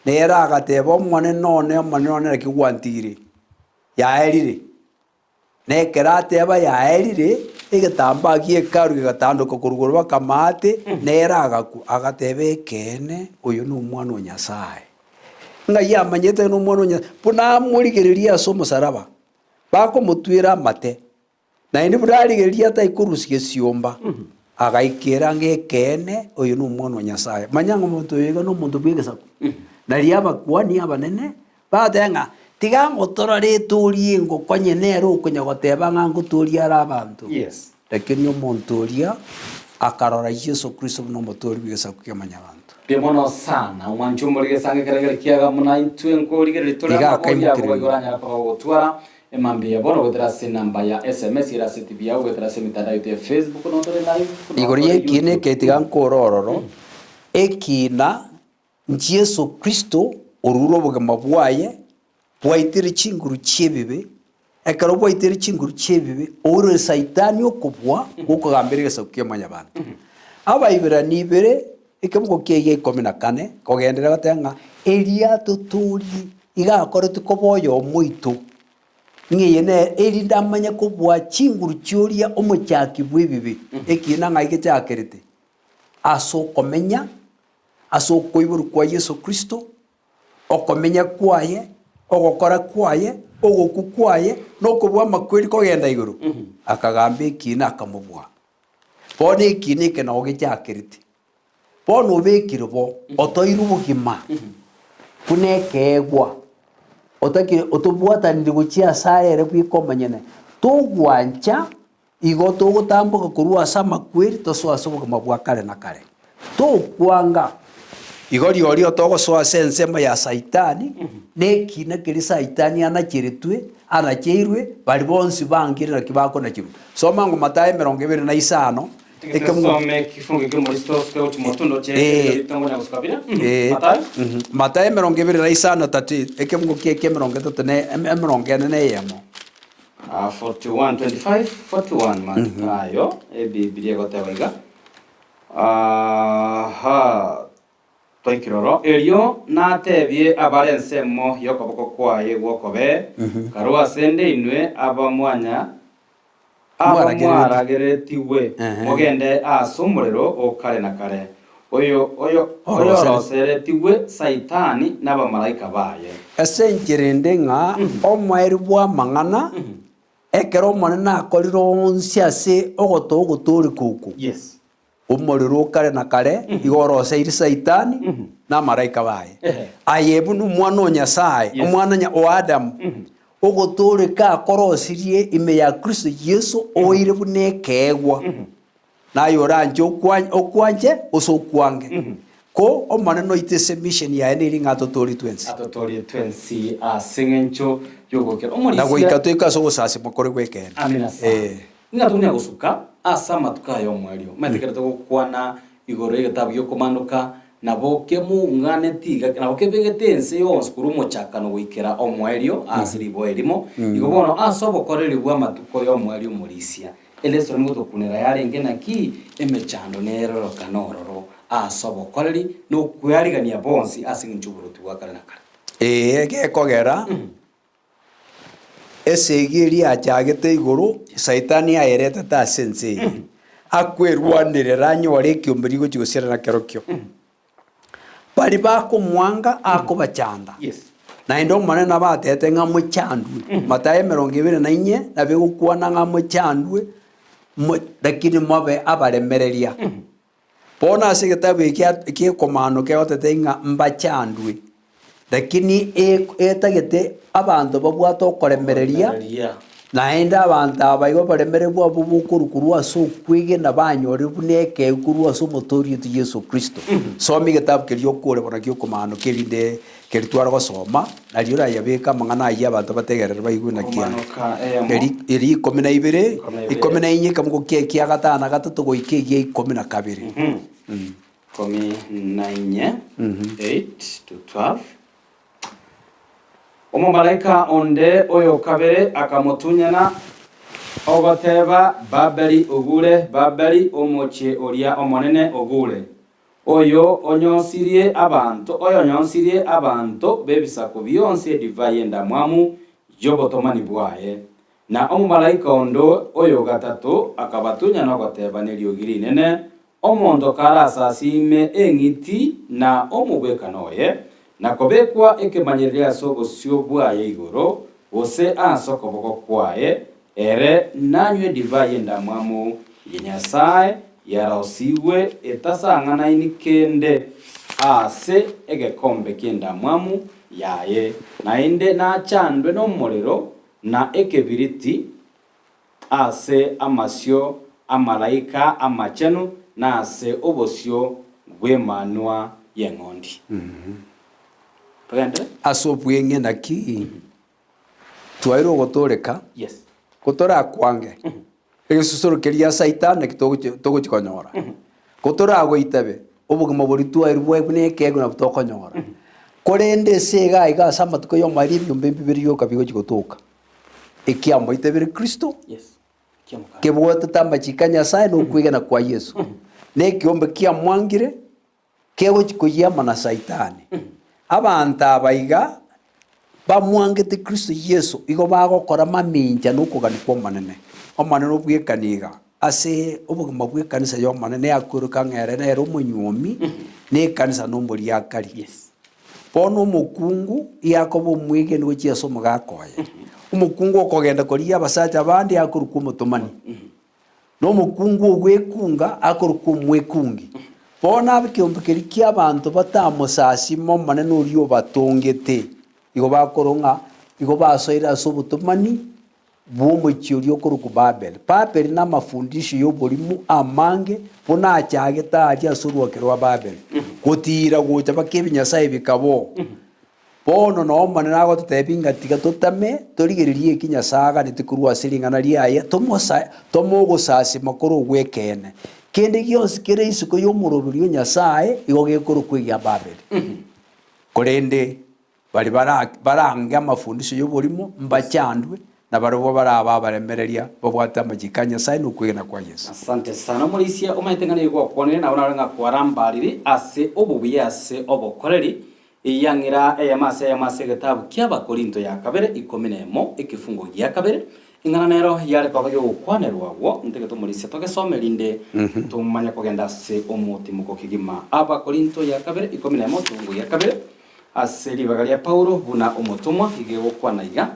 nere agateba, Omonene one, Omonene one, naki gwantigire? Yaerire. Na ekero ateba yaerire, egetambaa gie Hekalu gegatandoka korwa igoro bakamaate, nere agakwa, agateba, Ekeene, oyo nomwana o Nyasae. Ng'ai amanyete ng'a nomwana o Nyasae? Buna amorigereria ase omosaraba, bakomotwera amate, naende buna arigereria atari korusia gesiomba, agaikera ng'a ekeene, oyo nomwana o Nyasae. Manya ng'a omonto oyo iga nomonto bw'egesaku. Nario abakuani abanene Bagateba ng'a, Tiga ngotorore etoria engoko onye nere okonya goteba ng'a ngotoria are abanto. Yes. Lakini omonto oria akarora Yeso Kristo buna omotoori bw'egesaku kia mwanyabanto. Mbuya mono sana, omwanchi omore gesango ekerengerio kiaga buna intwe nkorigereria tore Iga amabori abo akaimokererigwa. igo oranyare koba gogotwara emambia ya bono goetera ase enamba ya SMS ere ase TV yao goetera ase emitandao yaito ya Facebook no tore live no Igoro tore y'ekiina YouTube. eke tiga nkore ororo, ekiina Yeso Kristo orure obogima bwaye bwaitire chinguru chi'ebibe, ekero bwaitire chinguru chi'ebibe, oirire Saitani okobua gw'okogambera egesaku kia mwanyabanto. Abaibirania ibere, ekebugo kiaye gia ikomi na kane, kogenderera goteba ng'a erio atotorie iga akoretwe koba oyomo oito, ng'a eye nere erinde amanye kobua chinguru chi'oria omochaki bw'ebibe, ekiina ng'ai gechakerete? Ase okomenya Ase okoiborwa kwa Yeso Kristo, okomenya kwaye, ogokora kwaye, ogokwa kwaye, na okobua amakweri kogenda igoro, akagamba ekiina akamobua. Bono ekiina eke nao gechakerete. Bono obekire bo, otoire obogima buna ekeegwa, otakire otobwatanire gochia ase aye ere bweka omonyene, togwancha Igo togotamboka korwa ase amakweri tosoe ase obogima bwa kare na kare. Tokwanga igo riorio togosoa ase ensemo ya Saitani, na ekina keria Saitani anacheretwe, anacheirwe, baria bonsi bangire naki bakonacherwa. Soma ng'a Mathayo emerongo ebere na isano, ekemunto- Tusome kifungu ki'omoristo tosuke gochia motundo che Eh. ebitongo na gosuka bire. Eh, Mathayo. Mathayo emerongo ebere na isano tatu, ekemungo kia emerongo etato na emerongo ene na eyemo. 41, 25, 41 Mathayo, Ebibilia egoteba iga, Aha, twaikire oro. Erio natebie abare ensemo y'okoboko kwaye gw'okobee, Karue asende inwe abamwanya abamwaragereretigwe, Ehe. mogende ase omorero o kare na kare, oyo oyo oyoroseretigwe Saitani nabamalaika baye. Ase enchera ende ng'a omoerio bw'amang'ana, ekero Omonene akorire onsi ase ogotoa ogotooreka oko, Yes. omorero o kare na kare igo oroseire Saitani na amalaika baye. Aye buna omwana o Nyasae, Yes. omwana nya- o Adamu, ogotooreka akorosirie ime ya Kristo Yeso oire buna ekeegwa. Naye oranche okwanche gose okwange. Ko Omonene oite ase emission yaye neri ng'a atotoorie twensi. Atotoorie twensi ase eng'encho y'ogokera Na goika toike ase ogosasima kore gw'ekeene. Amina sana. Ee. Ng'a tokonya gosuka ase amatuko aya omoerio. Omanyete ekero togokwana igoro y'egetabu gi'okomanuka, Nabo kemung'aneti iga, nabo kebegete ense yonsi korwa omochakano goikera omoerio ase riboa erimo. Igo bono ase obokoreri bw'amatuko y'omoerio omorisia, elesoni ngotokunera yarenge naki emechando nerorokane ororo ase obokoreri na okwearigania bonsi ase engencho y'oboruoti bwa kare na kare. Ee, gekogera Esegi eria yachagete igoro, Saitani ayeretete ase ense eye, akwerwanerera anyore ekiombe rigochia gosiarera kerokio. Baria bakomwanga akobachanda. Naende Omonene nabo atebete ng'a mochandwe. Matayo emerongo ebere na inye nabo egokwana ng'a mochandwe, mo lakini mobe abaremereria. Bono ase egetabu eke gi'ekomando kegotete ng'a mbachandwe, lakini etagete abanto babwate okoremereria, naende abanto aba igo oboremereria bwabo bokorwa korwa ase okwegena banyorire buna ekeegwa korwa ase Omotoori oito Yeso Kristo. Soma egetabu keria okore bono gi'okomando kerinde keria tware gosoma, nario orayabeke amang'ana ayio abanto bategerere baigwe naki ande. Komanoka eyemo. Eri eri ikomi na ibere, Ikomi na ibere. ikomi na inye ekemogo kia ekia gatano na gatato goika egia ikomi na kabere. Ikomi na inye, 8 to 12. Omomalaika onde oyo kabere akamotunyana, ogoteba, Babeli ogure, Babeli, omochie oria omonene ogure! Oyo onyonsirie abanto, oyonyonsirie abanto b'ebisaku bionsi edivai endamwamu y'obotomani bwaye. Na omomalaika onde oyo gatato akabatunya nogoteba neriogi rinene, Omonto karasasiime eng'iti na omogwekano oye, na kobekwa ekemanyererio ase obosio bwaye igoro, gose ase okoboko kwaye, ere nanywe edivai endamwamu ya Nyasae yarosigwe etasang'anaini kende ase egekombe ki'endamwamu yaye, naende nachandwe nomorero na ekebiriti ase amasio 'amalaika amachenu na ase obosio bw'Emanwa y'Eng'ondi. Togende. Ase obweng'e naki twairwe ogotooreka Yes. gotorakwange egesusuro keria Saitani naki togochi togochi konyora. Gotoragoitabe obogima boria twairwe bwaye buna ekeegwa nabo tokonyora. Korende ase iga iga ase amatuko y'omoerio ebiombe bibere bioka bigochi gotoka, ekiamoitabire Kristo, Yes. Kiamokana. kebwatete amachiko a Nyasaye na okwegena kwa Yeso, na ekiombe kiamwangire Kegochia koyia amo na Saitani. Abanto aba iga bamwangete Kristo Yeso igo bagokora mamincha nokogania kw'Omonene. Omonene obwekani iga ase obogima bw'ekanisa y'Omonene yakweroka ng'a ere nere omonywomi na ekanisa nomoriakari. Bono omokungu yakoba omwegeni gochia ase omogaka oye. Omokungu okogenda korigia abasacha bande akorokwa omotomani. Na omokungu ogwekunga akorokwa omwekungi. Bono abe ekeombe keria ki'abanto batamosasima Omonene oria obatongete, igo bakorwa ng'a igo basoire ase obotomani bw'omochie oria okorokwa Babeli. Babeli namafundisho y'oborimo amange buna achagete aria ase orwaki rwa Babeli, gotiira gocha mpaka ebinyasae bikaba oo. Bono noo Omonene agototebia ng'a tiga totame torigererie eki Nyasae aganeti korwa ase ring'ana riaye, tomosa tomogosasima kore ogw'ekeene. Kende gionsi kere isiko y'omoroberi o Nyasae igo gekorokwa egia Babeli. Korende baria bara barange amafundisho y'oborimo mbachandwe, na barabwo barabe abaremereria babwate amachiko a Nyasae na okwegena kwa Yeso. Asante sana omorisia omanyete ng'a nigo gwakwanire nabo naro ng'a kwarambariri ase obobuya ase obokoreri Eyang'ira eyemo ase eyemo ase egetabu ki'Abakorinto ya kabere ikomi na emo, ekefungo gia kabere, ing'ana nero yare koba y'ogokwanerwa agwo, ntagete omorisia togesome erinde tomanye kogenda ase omotimoko kegima. Abakorinto ya kabere ikomi na emo, ekefungo gia kabere, ase ribaga ria Paulo buna omotomwa iga egokwana iga,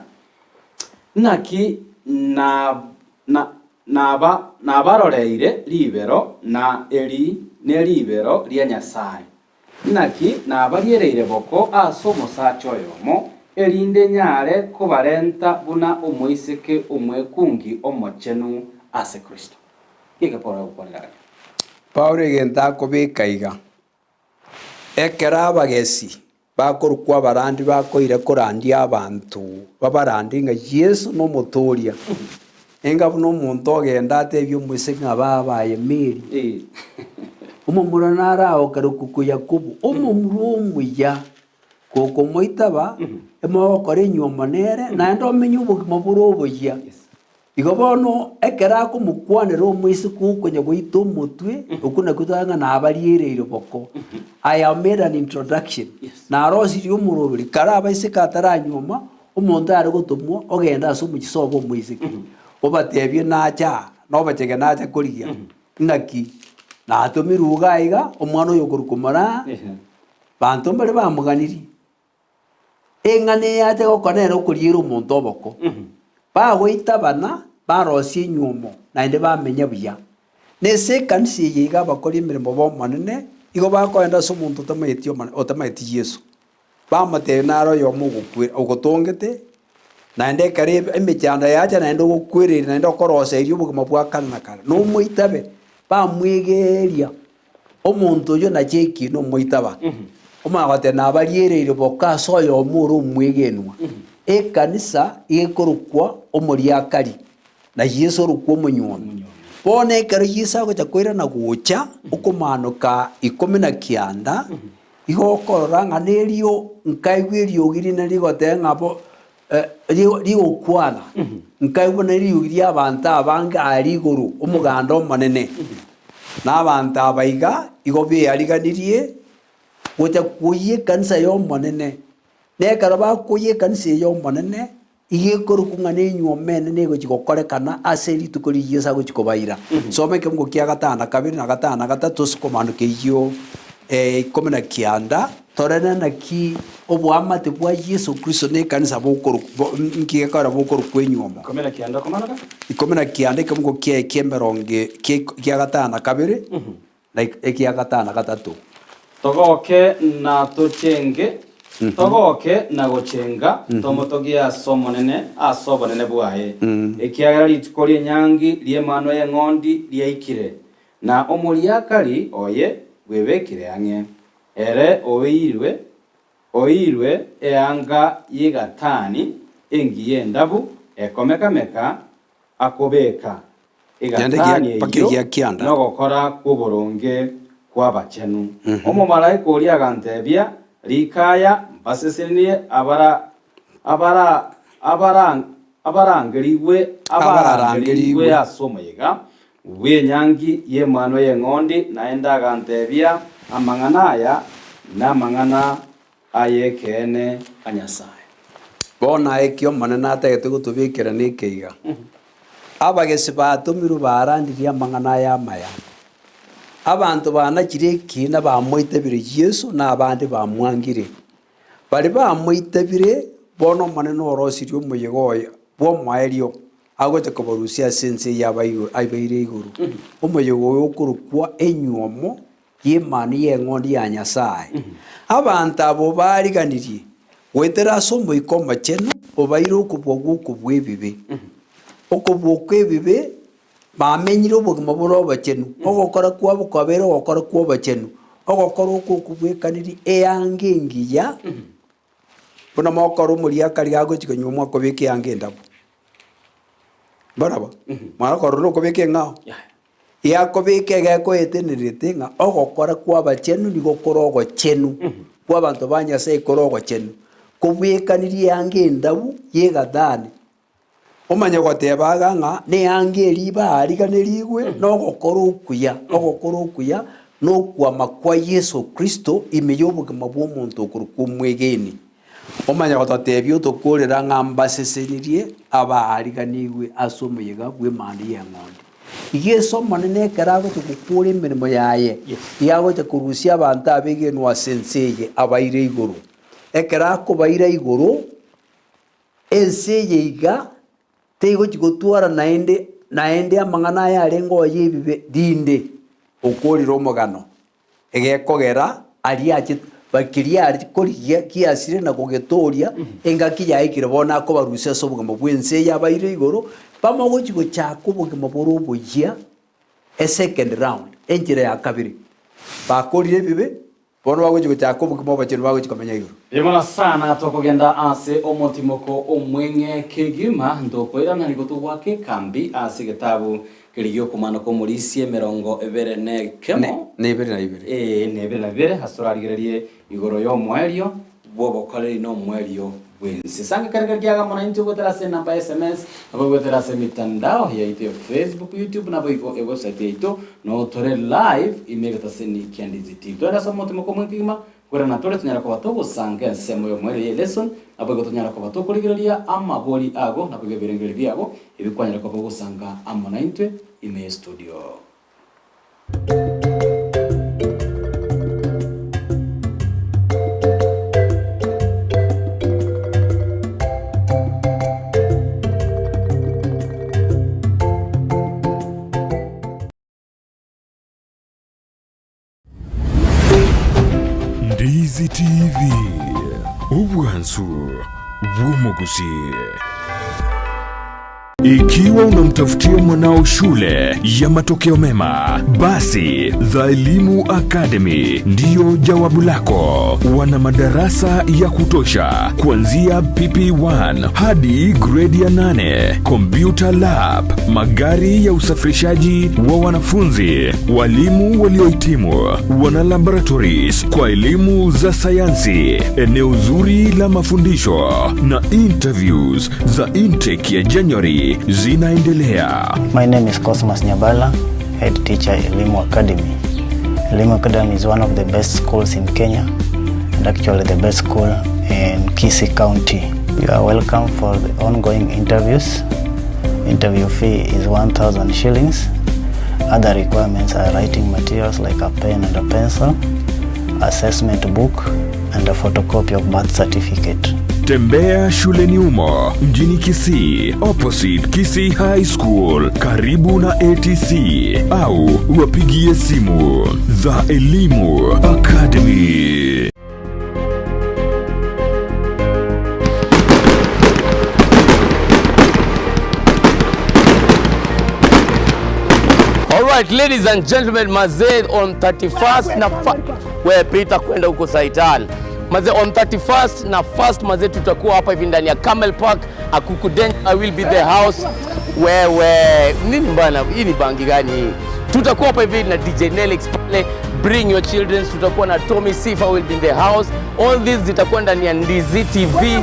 Naki na, na, naba, nabaroreire ribero, na eri neribero ria Nyasae. Naki nabariereire boko ase omosacha oyomo, erinde nyare kobarenta buna omoiseke omwekungi omochenu ase Kristo. Geke Paulo agokwanera aria. Paulo egento akobeka iga, Ekero abagesi bakorokwa abarandi bakoira korandia abanto, babarandie ng'a Yeso nomotooria, enga buna omonto ogenda atebie omoiseke ng'a baba aye Mary. Omomura nare agokerokwa Yakobo, omomura omuya, gokomoitaba, emogokora enyuomo nere, naende omenye obogima bore oboyia. Igo bono ekero akomokwanera omoiseke okonya goita omotwe, okwo nakwo tore ng'a nabariereire boko. I have made an introduction. Narosirie omoroberi, kare abaiseke ataranyuoma, omonto are gotomwa ogende ase omochie obo omoiseke, obatebie nache aa, nobachege nacha korigia, Inaki natomirwe iga aiga, omwana oyo okorokwa Moraa, banto mbare bamoganirie. Eng'ana eye yacha gokora nere okoriera omonto oboko. Bagoitabana, barosia enywomo, naende bamenya buya. Na ase ekanisa eye iga abakori emeremo b'Omonene, igo bakoenda ase omonto otamaeti Omonene, otamaeti Yeso. Bamotebia nare oyomo ogokwe ogotongete, naende ekero emechando yacha naende ogokwereria naende okoroseria obogima bwa kare na kare, nomoitabe. Bamwegeria omonto oyio nache ekina omoitaba, omanye goteba nabariereire boka ase oyomo ore omwegenwa. Ekanisa ekorokwa omoriakari, na Yeso orokwa omonywomi. Bono ekero Yeso agocha koirana gocha, okomanoka ikomi na kianda, Igo okorora ng'a nerio nkaigwa eriogi rinde rigoteba ng'a bo rigokwana, nkaigwa neriogi ri'abanto abange aria igoro, omoganda omonene. Na abanto aba iga igo beariganirie gocha koyia ekanisa y'Omonene. Na ekero bakoyia ekanisa eye y'Omonene, Igo ekorokwa ng'a nenyuoma enene egochia gokorekana ase rituko riria Yeso agochia kobaira. Soma ekeungo kia gatano na kabere na gatano na gatato ase komanoka eyio ikomi na kianda, torore naki oboamate bwa Yeso Kristo na ekanisa bokorokwa nki gekogera bokorokwa enyuomo. Ikomi na kianda komanoka. Ikomi na kianda ekeungo kiaye kia emerongo kia gatano na kabere na ekia gatano na gatato. Togoke na tochenge, togoke na gochenga, tomotogie ase Omonene ase obonene bwaye, ekiagera rituko ri'enyangi ri'Emanwa y'Eng'ondi riaikire, na omoriakari oye bwebekire ang'e. Ere oeirwe oeirwe eanga y'egatani engiya endabu ekomeka-meka akobeka Naende egatani mpaka eyio egia kianda. nogokora kw'oboronge kw'abachenu. Omomalaika oria agantebia, Rika aya, mbasesenirie abara abara abara abarangerigwe abarangerigwe Abarangerigwe. ase omoyega bw'enyangi y'Emanwa y'Eng'ondi. Naende agantebia, Amang'ana aya namang'ana ay'ekeene a Nyasae. Bono aye ki Omonene atagete gotobekera nekeiga? Abagesi batomirwe barandirie amang'ana aya amaya. Abanto banachire ekiina bamoitabire Yeso na abande bamwangire. Baria bamoitabire, bono Omonene orosirie omoyega oye bw'omoerio, agocha kobarusia ase ense eye abaire igoro. Omoyega oyo okorokwa enywomo y'Emanu y'Eng'ondi ya Nyasae. Abanto abwo bariganirie goetera ase Omoika Omochenu obaire okobua gw'okobua ebibe. Okobua kw'ebibe bamenyire obogima bore obochenu, ogokora kwabo kwabeire ogokora kw'obochenu, ogokora okwo okobwekanirie eanga engiya, buna mokora omoriakari agochia konywa omwakobeka eanga endabu. Mbarabwo? Mwana korora okobeka eng'ao. Giakobeka egekoetenerete ng'a ogokora kw'abachenu nigo kore ogochenu, kw'abanto ba Nyasae kore ogochenu, kobwekanirie eanga endabu y'egatani. Omanye goteba iga ng'a neanga eria baariganerigwe nogokora okuya, ogokora okuya nokwama kwa Yeso Kristo ime y'obogima bw'omonto okorokwa omwegeni. Omanye gototebia otokorera ng'a mbasesenirie abaariganigwe ase omoyega bw'Emanu y'Eng'ondi. Igo ase Omonene ekero agocha gokora emeremo yaye, igo agocha korusia abanto abegenwa ase ense eye abaire igoro. Ekero akobaira igoro, ense eye iga teigochi gotwara naende naende amang'ana aya arenge oo y'ebibe rinde, okorire omogano. Egekogera aria ache keria are korigia giasire na kogetooria, engaki yaikire bono akobarusia ase obogima bw'ense eye abaire igoro, bamogochia gochaka obogima bore oboyia, a second round, enchera ya kabere. Bakorire ebibe. Bono bagochia gochaka obogima obochenu bagochia komenya igoro. Ribono sana tokogenda ase omotimoko omweng'e kegima, ntokoirana nigo togoaka ekambi ase egetabu keria gi'okomana kw'omorisia emerongo ebere na ekemo, Na ibere na ibere. Ee, na ebere na bibere, ase torarigererie igoro y'omoerio bw'obokoreri na omoerio bw'ense. Sanga ekero keria kiagamba naintwe goetera ase enamba ya sms, nabo goetera ase emitandao yaito ya Facebook, YouTube, naboigo ewebsite yaito, noo tore live ime egetaseni kia Ndizi TV. Twende ase omotimoko omweng'e kegima, Korende natore tonyare koba togosanga ensemo y'omoerio y'eleson, naboigo tonyare koba tokorigereria amabori ago, naboigo ebirengererio biago, ebi kwanyare koba ogosanga amo naintwe ime y'estudio. Ndizi TV, obwansu bw'omogusii. Ikiwa unamtafutia mwanao shule ya matokeo mema, basi The Elimu Academy ndiyo jawabu lako. Wana madarasa ya kutosha kuanzia PP1 hadi gredi ya 8, computer lab, magari ya usafirishaji wa wanafunzi, walimu waliohitimu, wana laboratories kwa elimu za sayansi, eneo zuri la mafundisho na interviews za intake ya January zinaendelea. My name is Cosmas Nyabala, head teacher Elimu Academy. Elimu Academy is one of the best schools in Kenya and actually the best school in Kisii County. You are welcome for the ongoing interviews. Interview fee is 1,000 shillings. Other requirements are writing materials like a pen and a pencil, assessment book, and a photocopy of birth certificate. Tembea shuleni humo mjini Kisii, opposite Kisii High School, karibu na ATC, au wapigie simu The Elimu Academy. All right, ladies and gentlemen, mazee on 31st na fa we Peter kwenda huko Saitan. Mazee on 31st na first mazee tutakuwa hapa hivi ndani ya Camel Park, Akuku Den I will be the house. Wewe nini bana, hii ni bangi gani hii? Tutakuwa hapa hivi na DJ Nelix pale, bring your children. Tutakuwa na Tommy Sifa will be in the house. All this zitakuwa ndani ya Ndizi TV.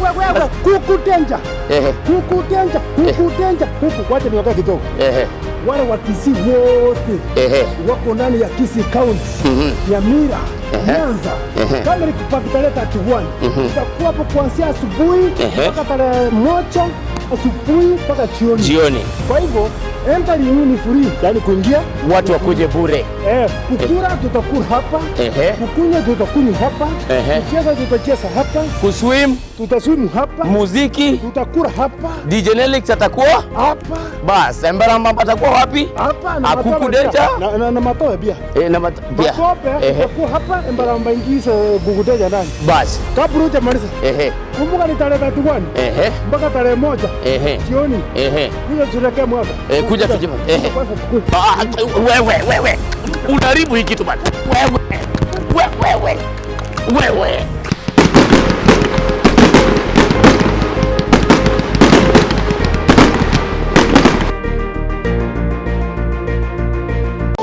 Kuku danger. Ehe. Kuku danger, kuku danger, kuku. Wacha niongee kidogo. Ehe. Wale wa Kisii wote Ehe. wako ndani ya Kisii County, Nyamira, Nyanza, kama ni kupaka tarehe 31 tutakuwa hapo kuanzia asubuhi mpaka tarehe moja asubuhi mpaka jioni. Jioni. Kwa hivyo entry ni free, yani kuingia Watu wakuje bure. Kukula tutakula hapa, Ehe. kukunywa tutakunywa hapa, Ehe. kucheza tutacheza hapa, Kuswim, tutaswimu hapa, muziki, tutakula hapa DJ Nelix atakuwa hapa bas, Embarambamba atakuwa wapi? hapa na Akuku matope Danger? pia. na, na, na matope pia Eh, na pia. matope Ehe. tutakuwa hapa Embaramba ingize Kuku Danger ndani Bas. kabla hujamaliza. Ehe. Kumbuka ni tarehe 31 Ehe. mpaka tarehe moja Ehe. jioni Ehe. kuja tusherehekee mwaka. Eh, kuja tuje- ehe. Kwanza tukuje. Ah, wewe wewe. Unaharibu hii kitu bana. Wewe. Wewe. Wewe.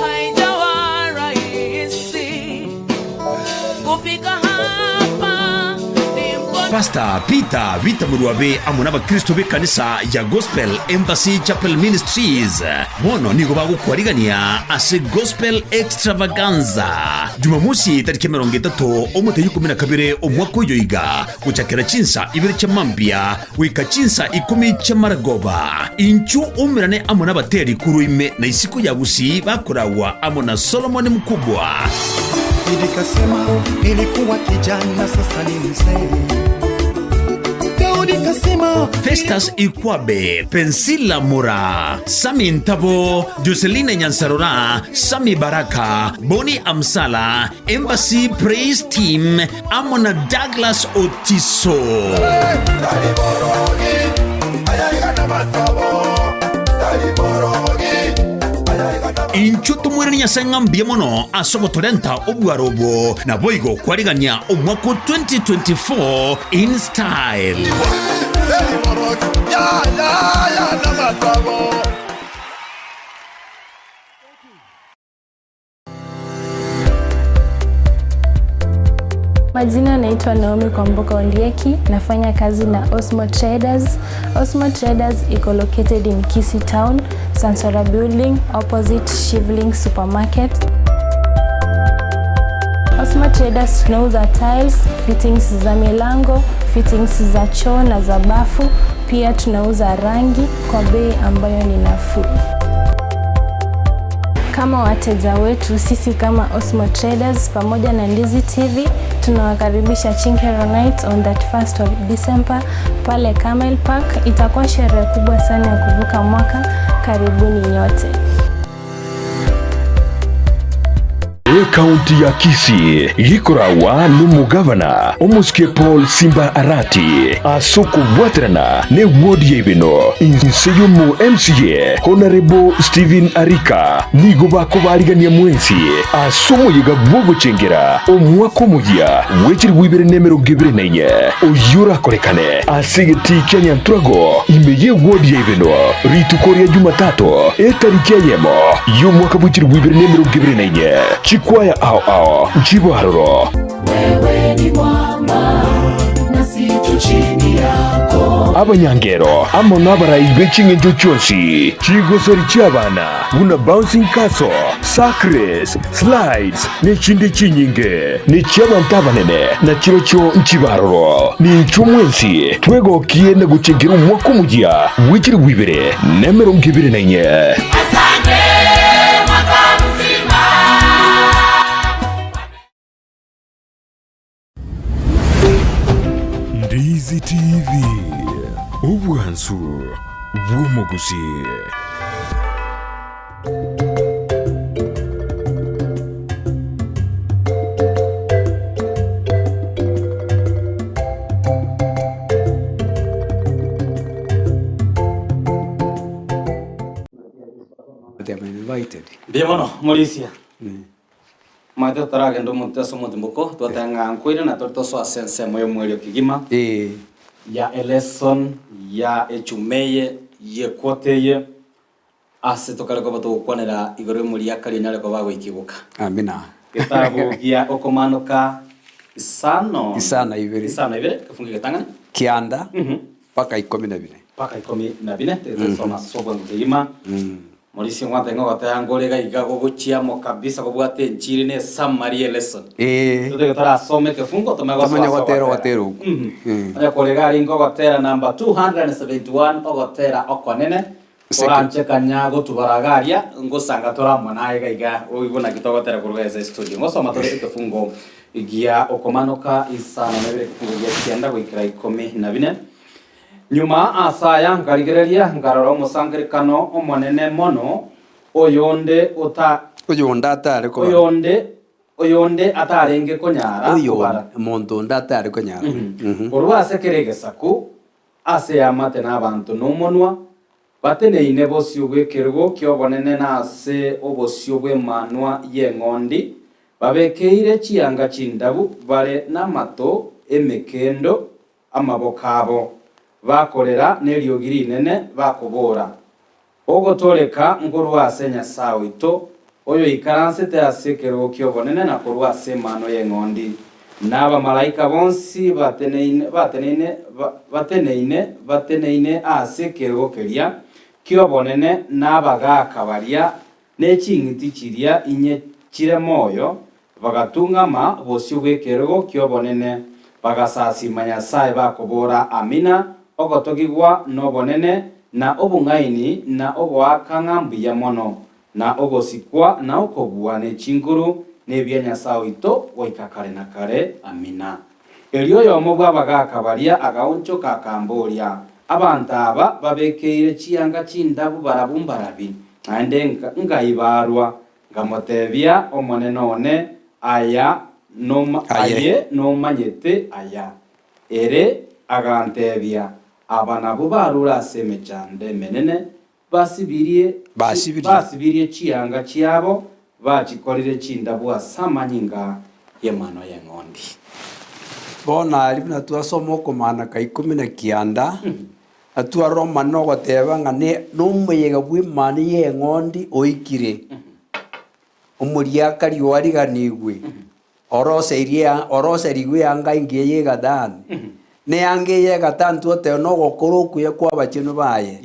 Haijawa rahisi kufika hapa ni mkono Pastor Peter Bitamurwabe amo n'abakristo b'ekanisa ya Gospel Embassy Chapel Ministries bono nigo bagokwarigania ase Gospel Extravaganza Jumamosi tariki 30 omotenyi 12 omwaka oyo iga gochakera chinsa ibere chia mambia goika chinsa ikomi chia maragoba. Inchuo oumerane amo nabateri korwa ime na isiko ya Gusii bakoragwa amo na Solomon Mkubwa. Daudi kasema, nilikuwa kijana sasa ni mzee. Daudi kasema, Festus Ikwabe, Pensila Mura, Sami Ntabo, Joseline Nyansarora, Sami Baraka, Boni Amsala, Embassy Praise Team amo na Douglas Otiso. Inchuo tomoiranie Nyasae ng'a mbuya mono ase ogotorenta obwaro obo, naboigo kwarigania omwaka o 2024 in style. Majina naitwa Naomi Kwamboka Ondieki, nafanya kazi na Osmo Traders. Osmo Traders iko located in Kisii Town, Sansora Building, opposite Shivling Supermarket. Osmo Traders tunauza tiles, fittings za milango, fittings za choo na za bafu. Pia tunauza rangi kwa bei ambayo ni nafuu. Kama wateja wetu, sisi kama Osmo Traders pamoja na Ndizi TV tunawakaribisha Chinkero Night on 31st of December pale Camel Park. Itakuwa sherehe kubwa sana ya kuvuka mwaka. Karibuni nyote. Ekaunti ya Kisii gĩkoragwa nĩ mũgavana Omosike Paul Simba Arati ase okobwaterana ne ward ya Ibeno inse y'omo MCA Honorable Stephen Arika nigo bakobarigania mwensi ase omoyega bw'ogochengera omwaka omoyia bw'echiribu ibere na emerongo ebere na inye oyio orakorekane ase egetii kia Nyanturago ime ye ward ya Ibeno rituko ria Jumatatu etariki eyemo y'omwaka bw'echilifu ibere na emerongo ebere na inye, chikwaya ao ao nchibe aroro. Wewe ni mwamba nasi tu chini yako. Abanyangero amo nabarai be ching'encho chionsi, chigosori chi'abana buna bouncing castle, sack race, slides, ne chinde chinyinge, ne chi'abanto abanene, na chirochio nchibe aroro. Ninchwo mwensi twegokie na gochengera omwaka omoyia bw'echilifu ibere na emerongo ebere na inye. Asante mwaka mzima. Ndizi TV, obwansu bw'omogusi. They have been invited. Mbuya mono Morisia. Omanyete totaragenda omonto ase omotimboko, twateba ng'a nkoire na tore tosoe ase ensemo y'omwerio kegima ya elesson ya echuma eye y'equota eye ase tokare koba togokwanera igoro y'omoriakari onyare koba agoikigoka. Amina. Getabu gia okomanoka isano Isano ibere. isano ibere kefungo egetang'ani Kianda mpaka ikomi na bine. Mpaka ikomi na bine tiga ase obwango kegima. Morisia ngwate ng'a ogoteba ngore iga iga gogochia amo kabisa kobwate enchiri ne esummary ye lesson. Ee. Totege torasome ekefungo tomanye gosoa Tomanye ase gotera ogotera. ogotera okwo. Onye kore iga aringe ogotera number 271 ogotera okonene koranche kanya gotubara iga aria ngosanga tore amo naye iga iga oigwe naki togotera korwa ase estudio. Ngosoma tore ekefungo gia okomanoka isano na ibere ekefungo gia kianda goikera ikomi na bine. Nyuma as'aya nkarigereria, nkarora omosangererekano omonene mono, oyonde ota. Oyonde atare kobara. Oyonde, oyonde atarenge konyara Oyo, kobara. omonto onde atare konyara. Korwa ase kera egesaku, ase eamate na abanto na omonwa, bateneine bosio bw'ekerogo ki'obonene na ase obosio bw'Emanwa y'Eng'ondi, babekeire chianga chindabu, bare namato 'emekendo amaboko abo, bakorera neriogi rinene, bakobora, Ogotooreka nkorwa ase Nyasae oito, oyoikaransete ase ekerogo ki'obonene na korwa ase Emanwa y'Eng'ondi. Na abamalaika bonsi bateneine, bateneine, bateneine, bateneine ase ekerogo keria ki'obonene, na abagaaka baria Ne ching'iti chiria inye chire moyo bagatung'ama bosio bw'ekerogo ki'obonene, bagasasima Nyasae bakobora, Amina, ogotogigwa nobonene, na obong'aini, na ogoaka ng'a mbuya mono, na ogosikwa, na okobua, ne chinguru, nebia Nyasae oito goika kare na kare. Amina. Erio oyomo bw'abagaaka baria agaonchoka akamboria, Abanto aba babekeire chianga chindabu barabwo mbarabi? Naende nkaibarwa, nkamotebia, Omonene one, aya aye nomanyete aya. Ere agantebia, Aba nabwo barure ase emechando emenene. Basibirie Basibirie. basibirie chianga chiabo, bachikorire chindabu ase amanyinga y'Emanwa y'Eng'ondi. Bono aria buna twasoma okomana ka ikomi na kianda, na twarora Omonene ogoteba ng'a ne nomoyega bw'Emanwa y'Eng'ondi oikire, omoriakari oariganigwe, oroseirie oroserigwe eanga engiya y'egatani, na eanga eye y'egatani twateba nogokora okuya kw'abachenu baye.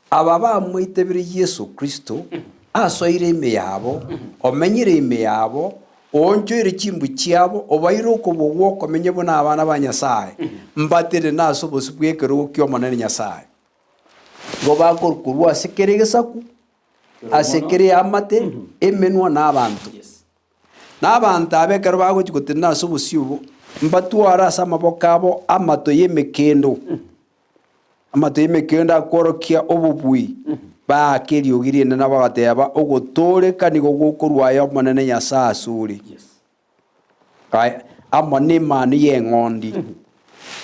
Aba bamoitebire Yeso Kristo, asoire ime yabo, omenyire ime yabo, oonchoire chimbu chiabo, obaire okobua gw'okomenya buna abana ba Nyasae, mbatenene ase obosio bw'ekerogo ki'Omonene Nyasae. Igo bakorukorwa ase kera egesaku, ase kera eamate, emenwa, na abanto. Na abanto aba ekero bagochia gotenena ase obosio obo, mbatware ase amaboko abo amato y'emekendo. Amato y'emekendo akworokia obobui, baaka eriogi rinene bagateba, Ogotooreka nigo gokorwa aye Omonene Nyasae asore, aye amo n'Emanu y'Eng'ondi.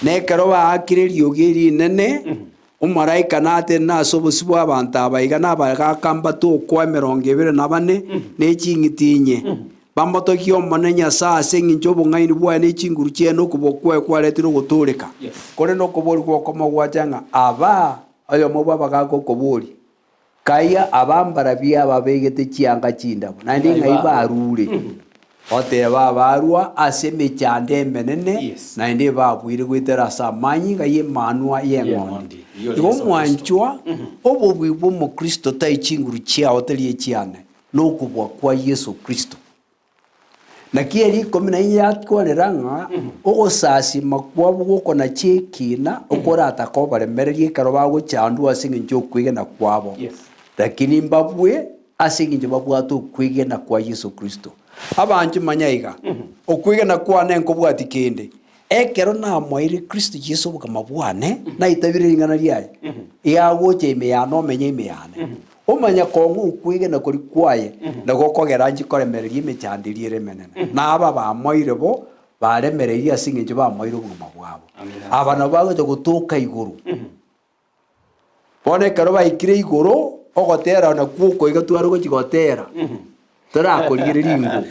Na ekero baakire eriogi rinene, omolaika natenene ase obosio bw'abanto aba iga nabagaaka mbatokwa emerongo ebere na bane, ne ching'iti inye, Bamotogie Omonene Nyasae ase engencho y'obong'aini bwaye ne chinguru chiaye na okobua kwaye kwaretire ogotooreka. Korende okoboria gw'okomogwacha ng'a aba oyomo bw'abagaaka okoboria, Kaiya aba mbarabwo ababegete chianga chindabu, naende ng'ai barure? Oteba abarua ase emechando emenene, naende babuire goetera ase amanyinga y'Emanwa y'Eng'ondi. Igo omwanchwa, obobui bw'Omokristo tai chinguru chiao tari echiane, nokobua kwa Yeso Kristo. Naki eria ikomi na inye yakwanera ng'a ogosasima kwabo gokonachia ekina okoratake oboremereria ekero bagochandwa ase engencho y'okwegena kwabo, lakini mbabue ase engencho babwate okwegena kwa Yeso Kristo. Abanchwa manya iga, okwegena kwane nkobwati kende, Ekero namoeire Kristo Yeso obogima bwane, naitabire ring'ana riaye, yagocha ime yane omenye ime yane. Omanye kong'a okwegena koria kwaye nagwo gokogera inche koremereria emechando eria ere emenene. Na aba bamoeire bo, baremereirie ase engencho bamoeire obogima bwabo. Aba nabo bagocha gotoka igoro. Bono ekero baikire igoro, ogotera nakwo okoiga tware gochia gotera, torakorigereria ingo.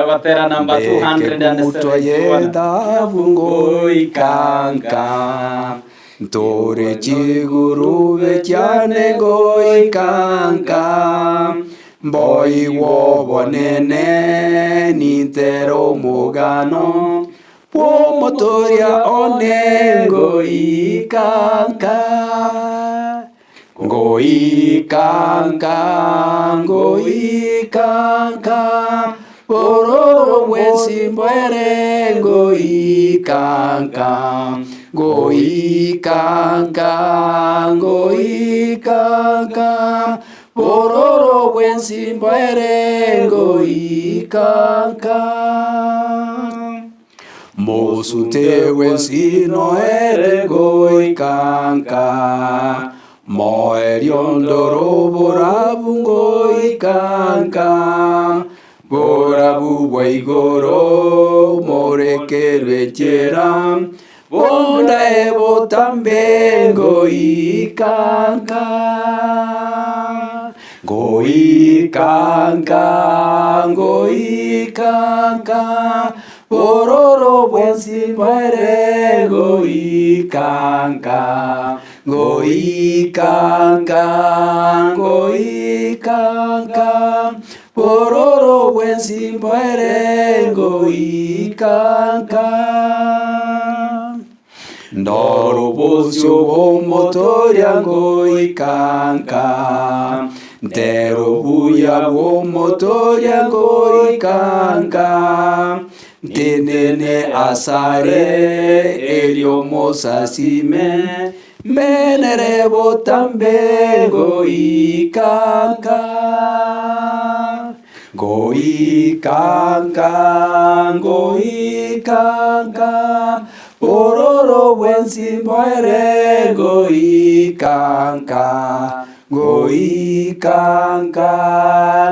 Ogotera namba Mbeke gutwa 271. y'ethahabu ngoika nka, ntore chigurube chiane ngoika nka, mboigwe obonene nintere omogano, Bw'omotoria one ngoika nka, ngoika nka, ngoika nka, bororo bw'ensimbo ere ngoika nka, ngoika nka, ngoika nka, bororo bw'ensimbo ere ngoika nka. Mosute bw'ensino ere goika nka, moerio ndoro borabu ngoika nka, borabu bwa igoro morekerwe enchera, bondae botambe ngoika nka. Ngoika nka, ngoika nka, bororo bwensi mbwere ngoika nka, ngoika nka, ngoika nka, bororo bwensi mbwere ngoika nka. Ndore obosio bw'omotoria ngoika nka, ntere obuya bw'omotoria ngoika nka, ntenene asare erio mosasime, mbenere botambe ngoika nka. Ngoika nka, ngoika nka, bororo bwensi mboere ngoika nka, ngoika nka,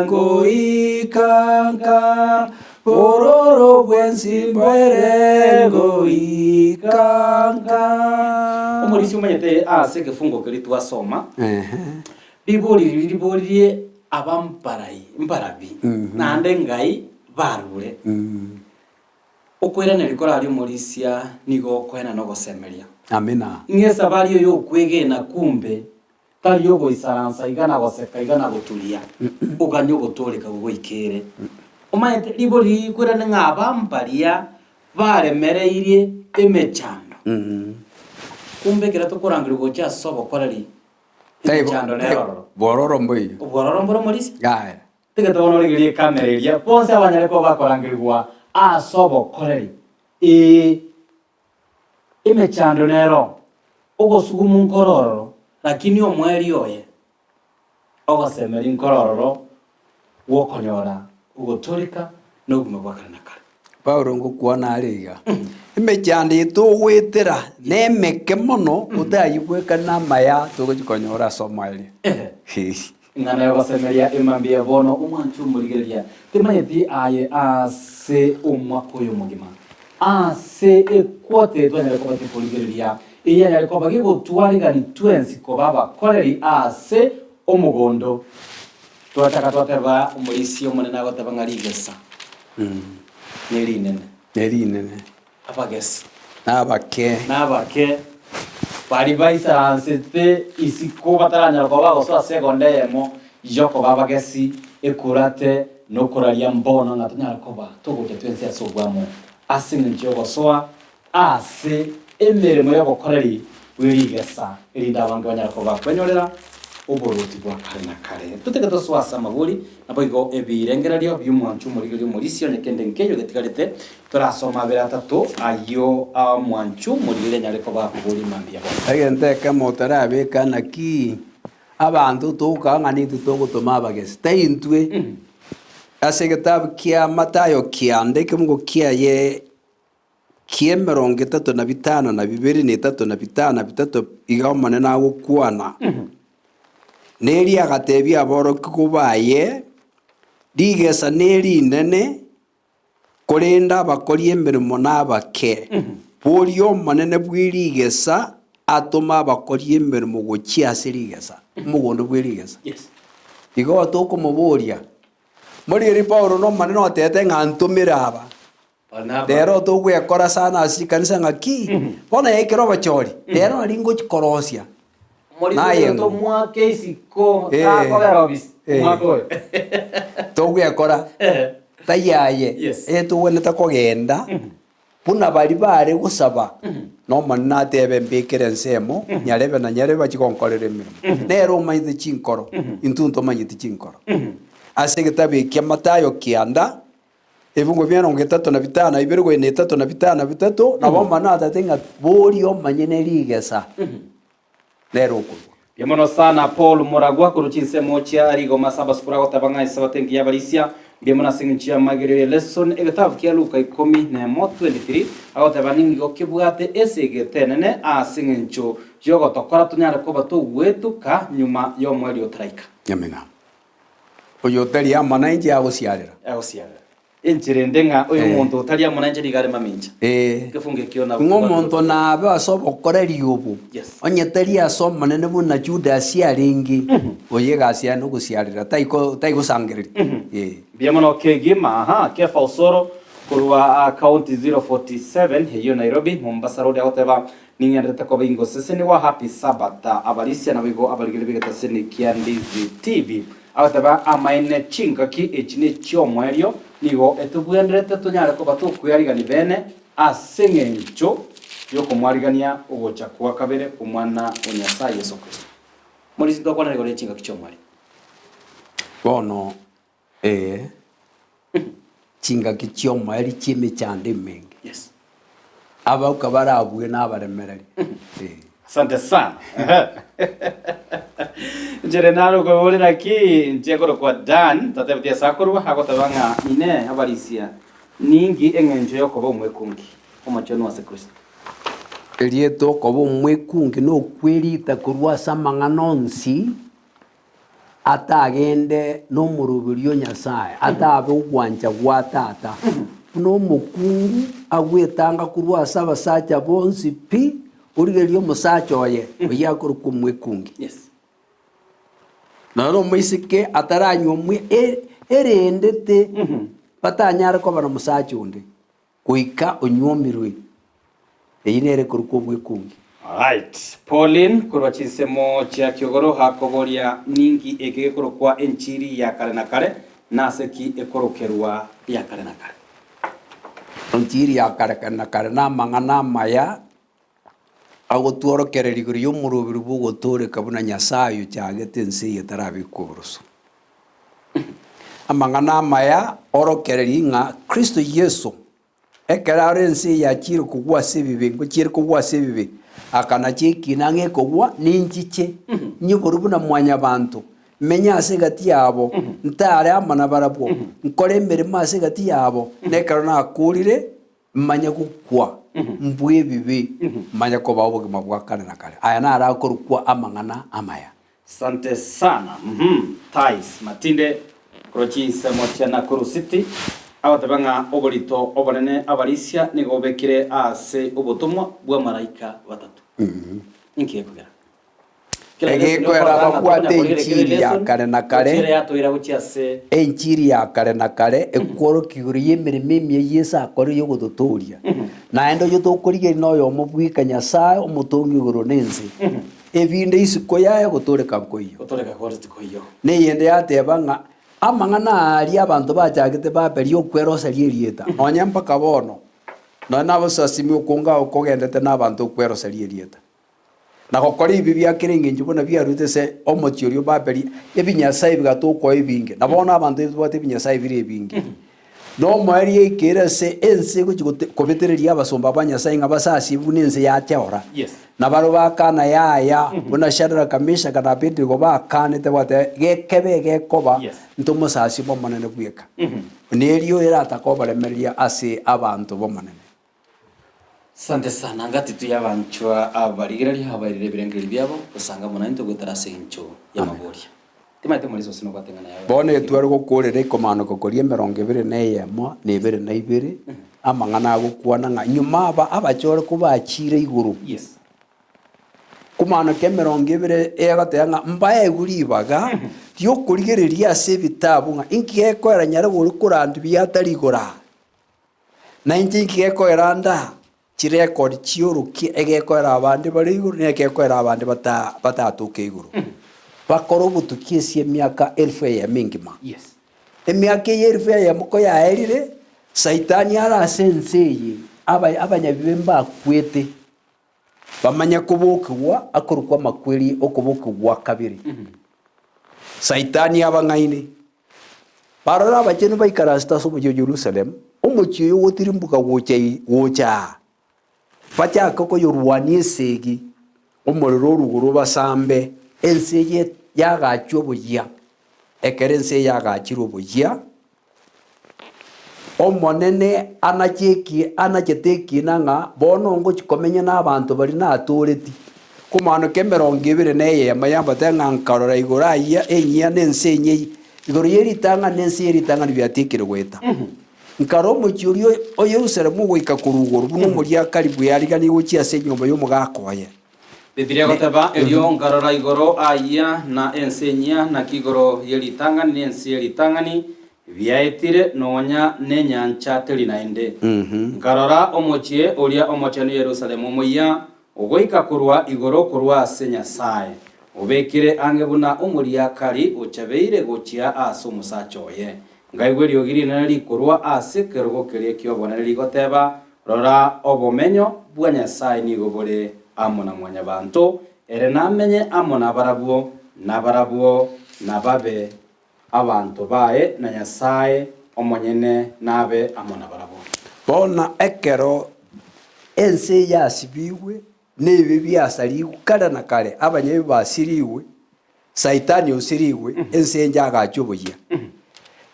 ngoika nka, bororo bwensi mboere ngoika nka. Omorisia omanyete ase egefungo keria twasoma. Ribori riria riboririe aba mparai mparabi, naende ngai barure. Okoiraneria koraria omorisia nigo okoenana ogosemeria. Amina. Ng'a esabari oyo okwegena kumbe tari ogoisaransa iga na goseka iga na goturia, oganye ogotooreka gogoikere. Omanyete ribori riria rikoirane ng'a aba mbaria baremereirie emechando. Kumbe ekero tokorangerigwa gochia ase obokoreri emechando nere ororo. Bwororo mboiyo. Obwororo mbore omorisia. Yaya. Tiga tobono origererie ekamera eria, bonsi abanyare koba bakorangerigwa ase obokoreri. Ee, emechando nero, ogosugumu nkore ororo, lakini omoerio oye, ogosemeria nkore ororo gw'okonyora ogotoreka na obogima bwa kare na kare. Paulo ngokwana are iga, Emechando eye togoetera nemeke mono, otayigwekani namaya togochia konyora ase omoerio. Ing'ana y'ogosemeria emambia bono omwanche omorigereria, timanyeti aye ase omwaka oyo omogima, ase ekwote twanyare koba tikorigereria, eyanyare koba gegotwarigani twensi koba abakoreri ase omogondo. Twachaka twateba omorisia omonene agoteba ng'a rigesa nerinene. Nerinene. Abagesi. Nabake. Nabake. Baria baisaransete isiko bataranyara koba bagosoa ase egonda eyemo y'okoba abagesi, ekurate, na okoraria mbono ng'a tonyare koba togocha twensi ase obwamo ase engencho y'ogosoa ase emeremo y'obokoreri bwe rigesa, erinde abange banyare koba bakwenyorera oboruoti bwa kare na kare. Totege tosoe ase amabori, naboigo ebirengererio bi'omwancho omorigereria omorisia onye kende nkeiyo getigarete, torasome abere atato ayio omwancho omorigereria anyare koba akoboria mambia bono. Egento ekemo otarabeka naki abanto togokaa ng'a nintwe togotoma abagesi, tai intwe. Ase egetabu kia Mathayo kianda ekemungo kiaye ki'emerongo etato na bitano na bibere, na etato na bitano na bitato, iga Omonene agokwana. Na erio agatebia aborokigwa baye, Rigesa nerinene, korende abakori emeremo nabake. Boria Omonene bwe rigesa atome abakori emeremo gochia ase rigesa, omogondo bwe rigesa. Igo tokomoboria, Morigererie Paulo n'Omonene otebete ng'a ntomere aba. Rero togwekora sana ase chikanisa ng'a ki? Bono yaikire obochori, rero nari ngochi korosia. Naye ng'o? Omwake isiko Eh. takobera obisi Eh. omwaka oyo Togwekora tayaye Yes. eh togwenerete kogenda buna baria bare gosaba n'Omonene atebe mbekere ensemo nyarebe na nyarebe bachie gonkorera emeremo. Nere omanyete chinkoro, intwe ntomanyeti chinkoro. Ase egetabu ekia Mathayo kianda, Ebiungo bi'emerongo etato na bitano na bibere goika na etato na bitano na bitato, nabo Omonene atete ng'a boria omonyene rigesa nere okorua. Mbuya mono sana Paul Muragwa korwa chinsemo chia Rigoma ase abasukuru agoteba ng'a esabato engiya y'abarisia. Mbuya mono ase eng'encho y'amagerio ye lesson egetabu kia Luka ikomi na emo 23 agoteba nigo kebwate esegete enene ase eng'encho y'ogotokora tonyare koba togwetuka nyuma y'omoerio otaraika. Amina. Oyo otari amo nainche agosiarera. Agosiarera. Enchera ende ng'a oyo Eh. omonto otari amo nainche nigo are mamincha. Ee. Ekefungo ekio nabo Ng'a omonto nabe ase obokoreri obo, Yes. onye tari ase Omonene buna Judasi arenge, oyo egasi yaye nogosiarera, taiko taigosangereria. Ee. Mbuya mono kegima aha Kefa Osoro korwa county 047 eyio Nairobi Mombasa Road agoteba Ning'enderete koba ingosesenigwa Happy Sabbath abarisia naboigo abarigeri b'egetaseni kia Ndizi TV. Agateba amaene chingaki echi nechi'omoerio nigo etobwenerete tonyare koba tokwearigania bene ase eng'encho y'okomwarigania ogocha kwa kabere kw'Omwana o Nyasae Yeso Kristo. Morisia ntokwanera igoro ye chingaki chi'omoerio. Bono Ee, chingaki chi'omoerio chi'emechando emenge. Yes. Abauka barabue nabaremereri. Ee. Asante sana. Nchere naro okobori naki nche korokwa Dan tatebeti ase akorwa agoteba ng'a inee abarisia ninki eng'encho yokoba omwekungi omochenu ase Kristo. Erieta okoba omwekungi nokwerita korwa ase amang'ana onsi atagende nomoroberio o Nyasae, atabe ogwancha gwa Tata, buna omokungu agwetanga korwa ase abasacha bonsi pi, origereria omosacha oye, oyio akorokwa omwekungi. Yes. Nonya na omoiseke ataranyuomwe erendete batanyare koba na omosacha onde, goika onyuomirwe. Eyio nere korokwa obwekungi. Alright. Pauline korwa chinsemo chia Kiogoro akoboria ninki eke gekorokwa enchiri ya kare na kare nase ki ekorokerwa ya kare na kare? Enchiri ya kare na kare namang'ana amaya agotworokereria igoro y'omoroberi bw'ogotooreka buna Nyasae ochagete ense eye etarabekwa oboroso. Amang'ana amaya orokereria ng'a Kristo Yeso ekero are ense eye achiire kogwa ase ebibe, ngochiere kogwa ase ebibe, akanacha ekina ng'a ekogwa ninchiche, nyiborwe buna mwanyabanto, menye ase egati yabo, ntare amo nabarabwo, nkore emeremo ase egati yabo, na ekero nakoorire, Manye gokwa, mbue ebibe, manye kobao obogima bwa kare na kare. Aya naro akorokwa amang'ana amaya. Sante sana uhmm Tais Matinde korwa chinsemo chia Nakuru City agoteba ng'a oborito obonene abarisia nigo bobekire ase obotomwa bw'amaraika batato. Inki gekogera? Egekoera babwate enchiri ya kare na kare, enchiri ya kare na kare ekworokia igoro y'emeremo emiya Yeso akorire y'ogototooria. Naende oyio tokorigereria noyomo bweka Nyasae omotongi igoro na ense. Ebinde isiko yaye gotooreka nkoiyo. Neyende yateba ng'a amang'ana aria abanto bachagete Babeli okweroseria erieta, nonya mpaka bono, nonya nabosasimi okonge agwo kogendete nabanto okweroseria erieta. Na gokora ebibe bia kera engencho buna biaruete ase omochie oria o Babeli, ebinyasae bigatokwa ebinge, na bono abanto tibabwate ebinyasae bire ebinge. Na omoerio yaikeire ase ense egochia gote kobetereria abasomba ba Nyasae ng'a basasie buna ense yacheora. Na barabwo bakana yaya, buna Shadraka, Meshaka, na Abednego bakanete bagateba, Gekebe gekoba, ntomosasie bw'Omonene bweka. Nerio eratake oboremereria ase abanto b'Omonene. Sante sana ngati tuya abanchwa abarigereria abairire ebirengererio biabo gosanga amo naintwe goetera ase engencho y'amaboria. Timanyete omorisia gose nobwate eng'ana yaye. Bono etware gokoorera ekomanoka koria emerongo ebere na eyemo, na ebere na ibere, amang'ana agokwana ng'a nyuma aba abachore kobachiire igoro. Yes. Komanoka emerongo ebere egoteba ng'a mbaegwe ribaga ri'okorigereria ase ebitabu ng'a inki gekoera nyare gore korandi buya atari igoro aa. Na inche inki gekoera nda chirekodi chi'orokia egekoera abande bare igoro na egekoera abande bata batatoka igoro. Bakore obotuki ase emiaka elfu eyemo engima. Emiaka eye elfu eyemo koyaerire, Saitani are ase ense eye, aba abanyabibe mbakwete, bamanye kobokigwa akorokwa amakweri okobokigwa kabere. Saitani abang'aine. Barore abachenu baikaransete ase omochie o Yerusalemu, omochie oyo ogotirimboka gocha gocha aa, bachake koyorwania esegi, omorero orugoro obasambe, ense eye yagachwe oboyia. Ekero ense eye yagachirwe oboyia, Omonene anache eki anachete ekiina ng'a bono ngochia komenya nabanto baria natooreti. Komanoka emerongo ebere na eyemo yambatebia ng'a nkarora igoro ayia enyia na ense enyia igoro ye ritang'ani na ense ye ritang'ani biatiekire goeta. Nkarora omochie oria o Yerusalemu ogoika korwa igoro buna omoriakari bweariganirie gochia ase enyomba y'omogaka oye. Bibilia egoteba, Erio nkarora igoro aayia na ense enyia, naki igoro ye ritang'ani na ense ye ritang'ani biaetire, nonya nenyancha teri naende. Nkarora omochie oria omochenu Yerusalemu omoyia, ogoika korwa igoro korwa ase Nyasae, obekire ang'e buna omoriakari ochabeire gochia ase omosacha oye. Nkaigwa eriogi rinene rikorwa ase ekerogo keria ki'obonene rigoteba, Rora, obomenyo bwa Nyasae nigo bore amo na Mwanyabaanto, ere namenye amo nabarabwo, nabarabwo nababe abanto baye, na Nyasae omonyene nabe amo nabarabwo. Bono ekero ense yasibigwe, na ebibe biasarigwe kare na kare, abanyabibe basirigwe, Saitani osirigwe, ense enche agachia oboyia.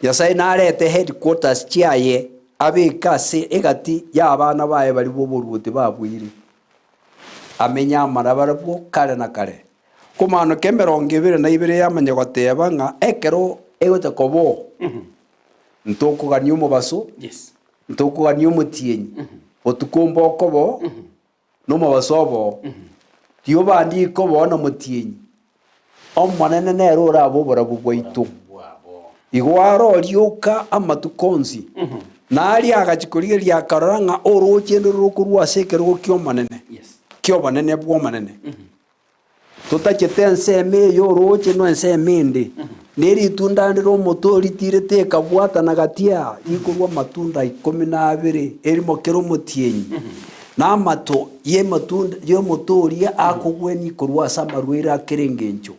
Nyasae narete headquarters chiaye abeke ase egati y'abana baye baria b'oboruoti babuire, amenye amo nabarabwo kare na kare. Komanoka emerongo ebere na ibere yamanya goteba ng'a ekero egocha koba oo, ntokogania omobaso, ntokogania omotienyi, botuko mbokoba oo, nomobaso obo, rioba ndikoba oo na omotienyi. Omonene nere orabe oborabu bwaito. Igo arorioka amatuko onsi, na aria agachia korigereria akarora ng'a orooche ndoro rokorwa ase ekerogo ki'Omonene, ki'obonene bw'Omonene. Totachete ensemo eye orooche no ensemo ende, ne ritunda rire omote oritirete ekabwatana gati aa, rikorwa amatunda ikomi na abere, erimo kera omotienyi, na amato y'ematunda y'omote oria akogwenia korwa ase amarwaire a kera engencho.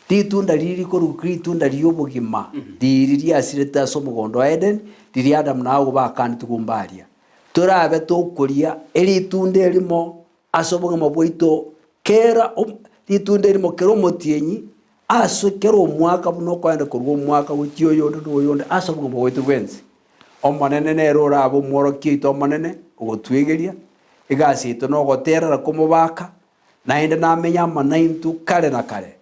Ritunda riria rikorwa ritunda ri'obogima, riria riasirete ase omogondo o Edeni, riria Adamu na Hawa bakanetwe gombaria. Torabe tokoria eritunda erimo ase obogima bwaito kera ritunda erimo kera omotienyi, ase kera omwaka buna okoenda korwa omwaka gochia oyonde na oyonde ase obogima bwaito bwensi. Omonene nere orabe omworokia oito omonene, ogotwegeria, egasi yaito nogoterera komobaka, naende namenye amo naintwe kare na kare.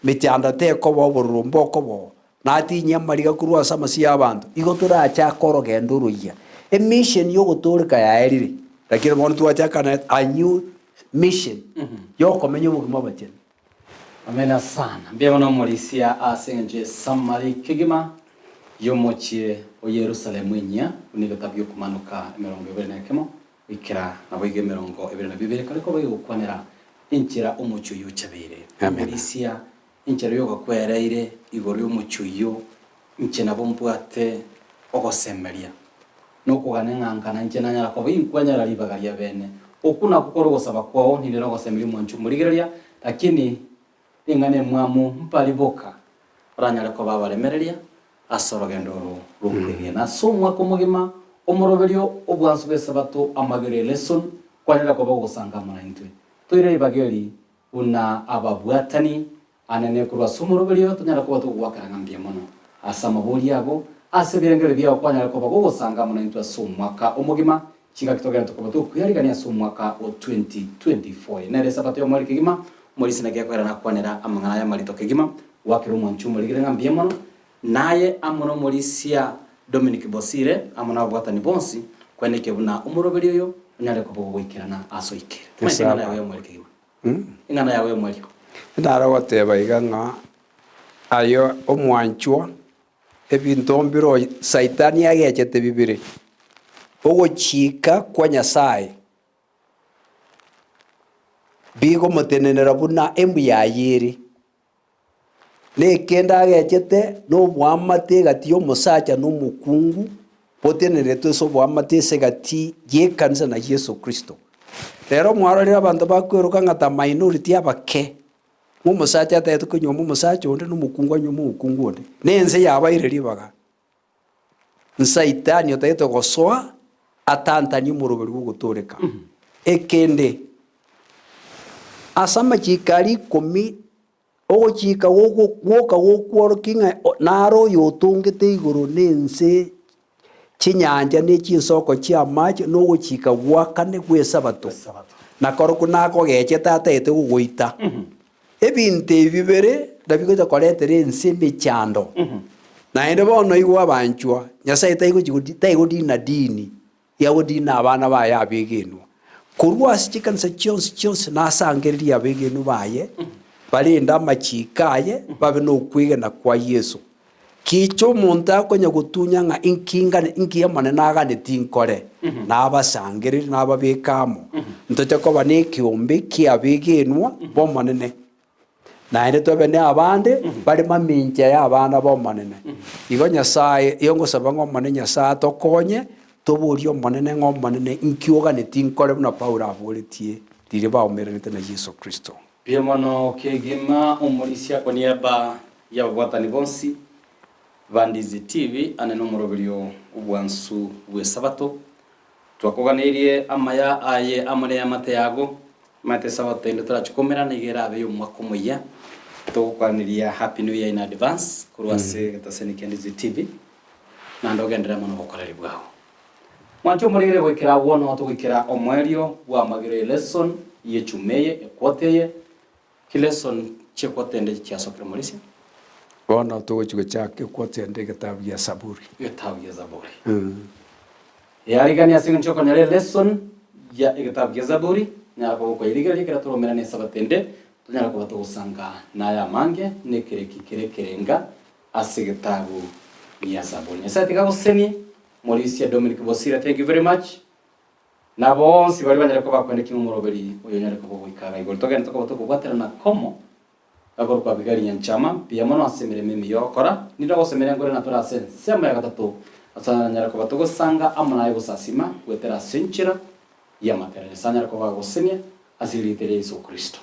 Mechando tekoba obororo mbokoba natinyie amariga korwa ase amasio y'abanto. Igo torachake orogendo oroyia. Emission y'ogotooreka yaerire, lakini bono twachaka na a new mission y'okomenya obogima obochenu. Amena sana. Mbuya mono omorisia ase engencho y'esamari kegima y'omochie o Yerusalemu enyia, buna egetabu gi'Okomanuka 21. Goikera naboigo 22 kare koba egokwanera enchera omochie oyio ochabeire. Omorisia, enchera yogakwereire igoro y'omochie oyio, inche nabo mbwate ogosemeria, na okogania ng'a nkana inche nanyara koba inkwanyora ribaga ria bene. Okwo nakwo kore ogosaba kwao, ninde nogosemeria omwancho omorigereria, lakini Ring'ana emwamu mbari boka baranyare koba abaremereria ase orogendo oro rw'okwegena. Ase omwaka omogima, omoroberio obwansu bw'Esabato, amagero eleson, kwanyare koba ogosanga amo naintwe. Toire ribaga eri buna ababwatani anene korwa ase omoroberio tonyare koba togoakera ng'a mbuya mono ase amabori ago, ase ebirengererio biao kwanyare koba gogosanga amo naintwe ase omwaka omogima. Chingaki togenderete koba tokweyarigania ase omwaka o 2024. Nere Esabato y'omoerio kegima, omorisia naki akoera nakwanera amang'ana aya amarito kegima, goakera omwanchi omorigire ng'a mbuya mono, naye amo nomorisia Dominic Bosire amo nababwatani bonsi, kwenekia buna omoroberi oyo onyare koba ogoikerana ase oikere. Omanyete ing'ana yago y'omoerio kegima. Ing'ana yago y'omoerio. Nare goteba iga ng'a aye omwanchwa Ebinto mbiro Saitani agechete bibere, ogochika kwa Nyasae bigomotenenera buna embu yaye ere, na ekende agechete noboamate egati y'omosacha na omokungu boteneneretwe ase oboamate ase egati y'ekanisa na Yeso Kristo. Rero mwarorire abanto bakweroka ng'a ta minority abake. Omosacha atagete konyuoma omosacha onde, na omokungu anyuome omokungu onde, na ense yabaire ribaga. Nsaitani otagete gosoa atantanie omoroberi bw'ogotooreka. Ekende, ase amachiko aria ikomi, ogochika gogo gwoka gokworokia ng'a naro oyotongete igoro na ense, chinyancha ne chinsoko chi'amache, na ogochika gwa kane gw'Esabato, na korokwo nakogechete atagete gogoita. Ebinto ebi bibere nabio bigocha koretera ense emechando. Naende bono igwa abanchwa, Nyasae taigochi godi taigodina dini, yagodina abana baye abegenwa. Korwa ase chikanisa chionsi chionsi nasangererie abegenwa baye, barende amachiko aye, babe nokwegena kwa Yeso. Gicha omonto akonya gotunya ng'a inki ngane, inki Omonene aganetie nkore, nabasangererie, nababeke amo, ntoche koba nekeombe ki'abegenwa b'Omonene, naende tobe nabande bare mamincha y'abana b'Omonene. Igo Nyasae, igo ngosaba ng'a Omonene Nyasae atokonye, toborie Omonene ng'a Omonene inki oganetie nkore buna Paulo aboretie riria baumeranete na Yeso Kristo. Mbuya mono kegima omorisia kwa niaba y'ababwatani bonsi ba Ndizi TV ane nomoroberio obwansu bw'esabato. Twakoganeirie amaya aye amo neamate yago. Omanyete esabato ende torachi koumerana iga erabe y'omwaka omoyia. Togokwaniria happy new year in advance korwa ase egetaseni kia Ndizi TV naende ogenderere mono obokoreri bwao. Mwanche omorigere goikera agwo noo togoikera omoerio bw'amagero y'elesson y'echuma eye, equota eye. Chilesson chi'equota ende chiasokire morisia. Bono togochia gochaka equota ende egetabu gia Zaburi. Egetabu gia Zaburi. Eariganie ase eng'encho y'okonyora elesson ya egetabu gia Zaburi, nyara koba okoyerigereria ekero toraumerane esabato ende. Tonyare koba togosanga naye amange na ekereki kere ekerenga ase egetabu gia Zaburi. Nyasae tiga agosesenie, Morisia Dominic Bosire, thank you very much. Na bonsi baria banyare koba bakwenda king'a omoroberi oyo onyare koba ogoika iga igoro. Togende tokoba tokobwaterana komo, gakorokwa Abigaili Nyanchama, mbuya mono ase emeremo emiya ogokora. Ninde ogosemeria nkore natore ase ensemo ya gatato, ase nanyare koba togosanga amo naye gosasima goetera ase enchera y'amatera. Nyasae anyare koba agosesenia ase erieta ria Yeso Kristo.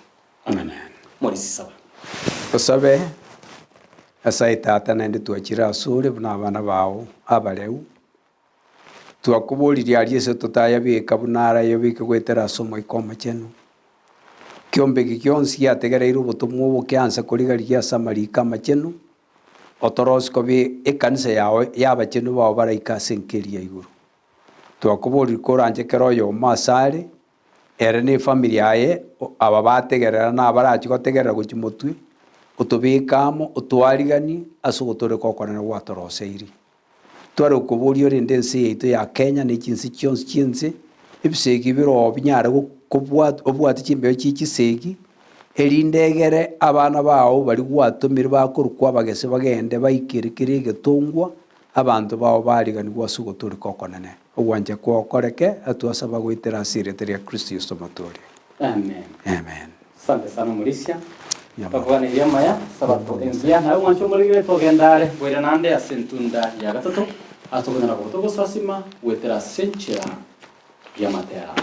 Amen. Morisi saba. Tosabe, Nyasae Tata, naende twachire asore buna abana bao abareu. Twakoboririe aria ase totayabeka buna arayabeke goetera ase Omoika Omochenu. Ekiombe eke gionsi giategereire obotomwa obo kiansa koriga-rigia ase amariko amachenu, otorosie koba ekanisa yao y'abachenu bao baraike ase enka eria ya igoro. Twakoboririe koranche kera oyomo asare, ere na efamiri yaye, aba bategerera na abarachie gotegerera gochia motwe, otobeke amo, otwariganie ase ogotooreka okonene gwatoroseirie. Tware gokoboria orende ense yaito ya Kenya ne chinse chionsi chi'ense, ebisegi bire oo binyare kobwat obwate chimbeo chie chisegi, erinde egere abana bao baria gwatomire bakorokwa abagese bagende baikere kera egetongwa, abanto bao bariganigwe ase ogotooreka okonene. Ogwancha kwao koreke, twasaba goetera ase erieta ria Kristo Yeso Omotoori. Amen. Amen. Asante sana Omorisia. Tokogania amaya, Sabato engiya, naye omwanche omorigere togenda are boira naende ase entunda ya gatato, ase okonyora koba togosasima goetera ase enchera y'amatera.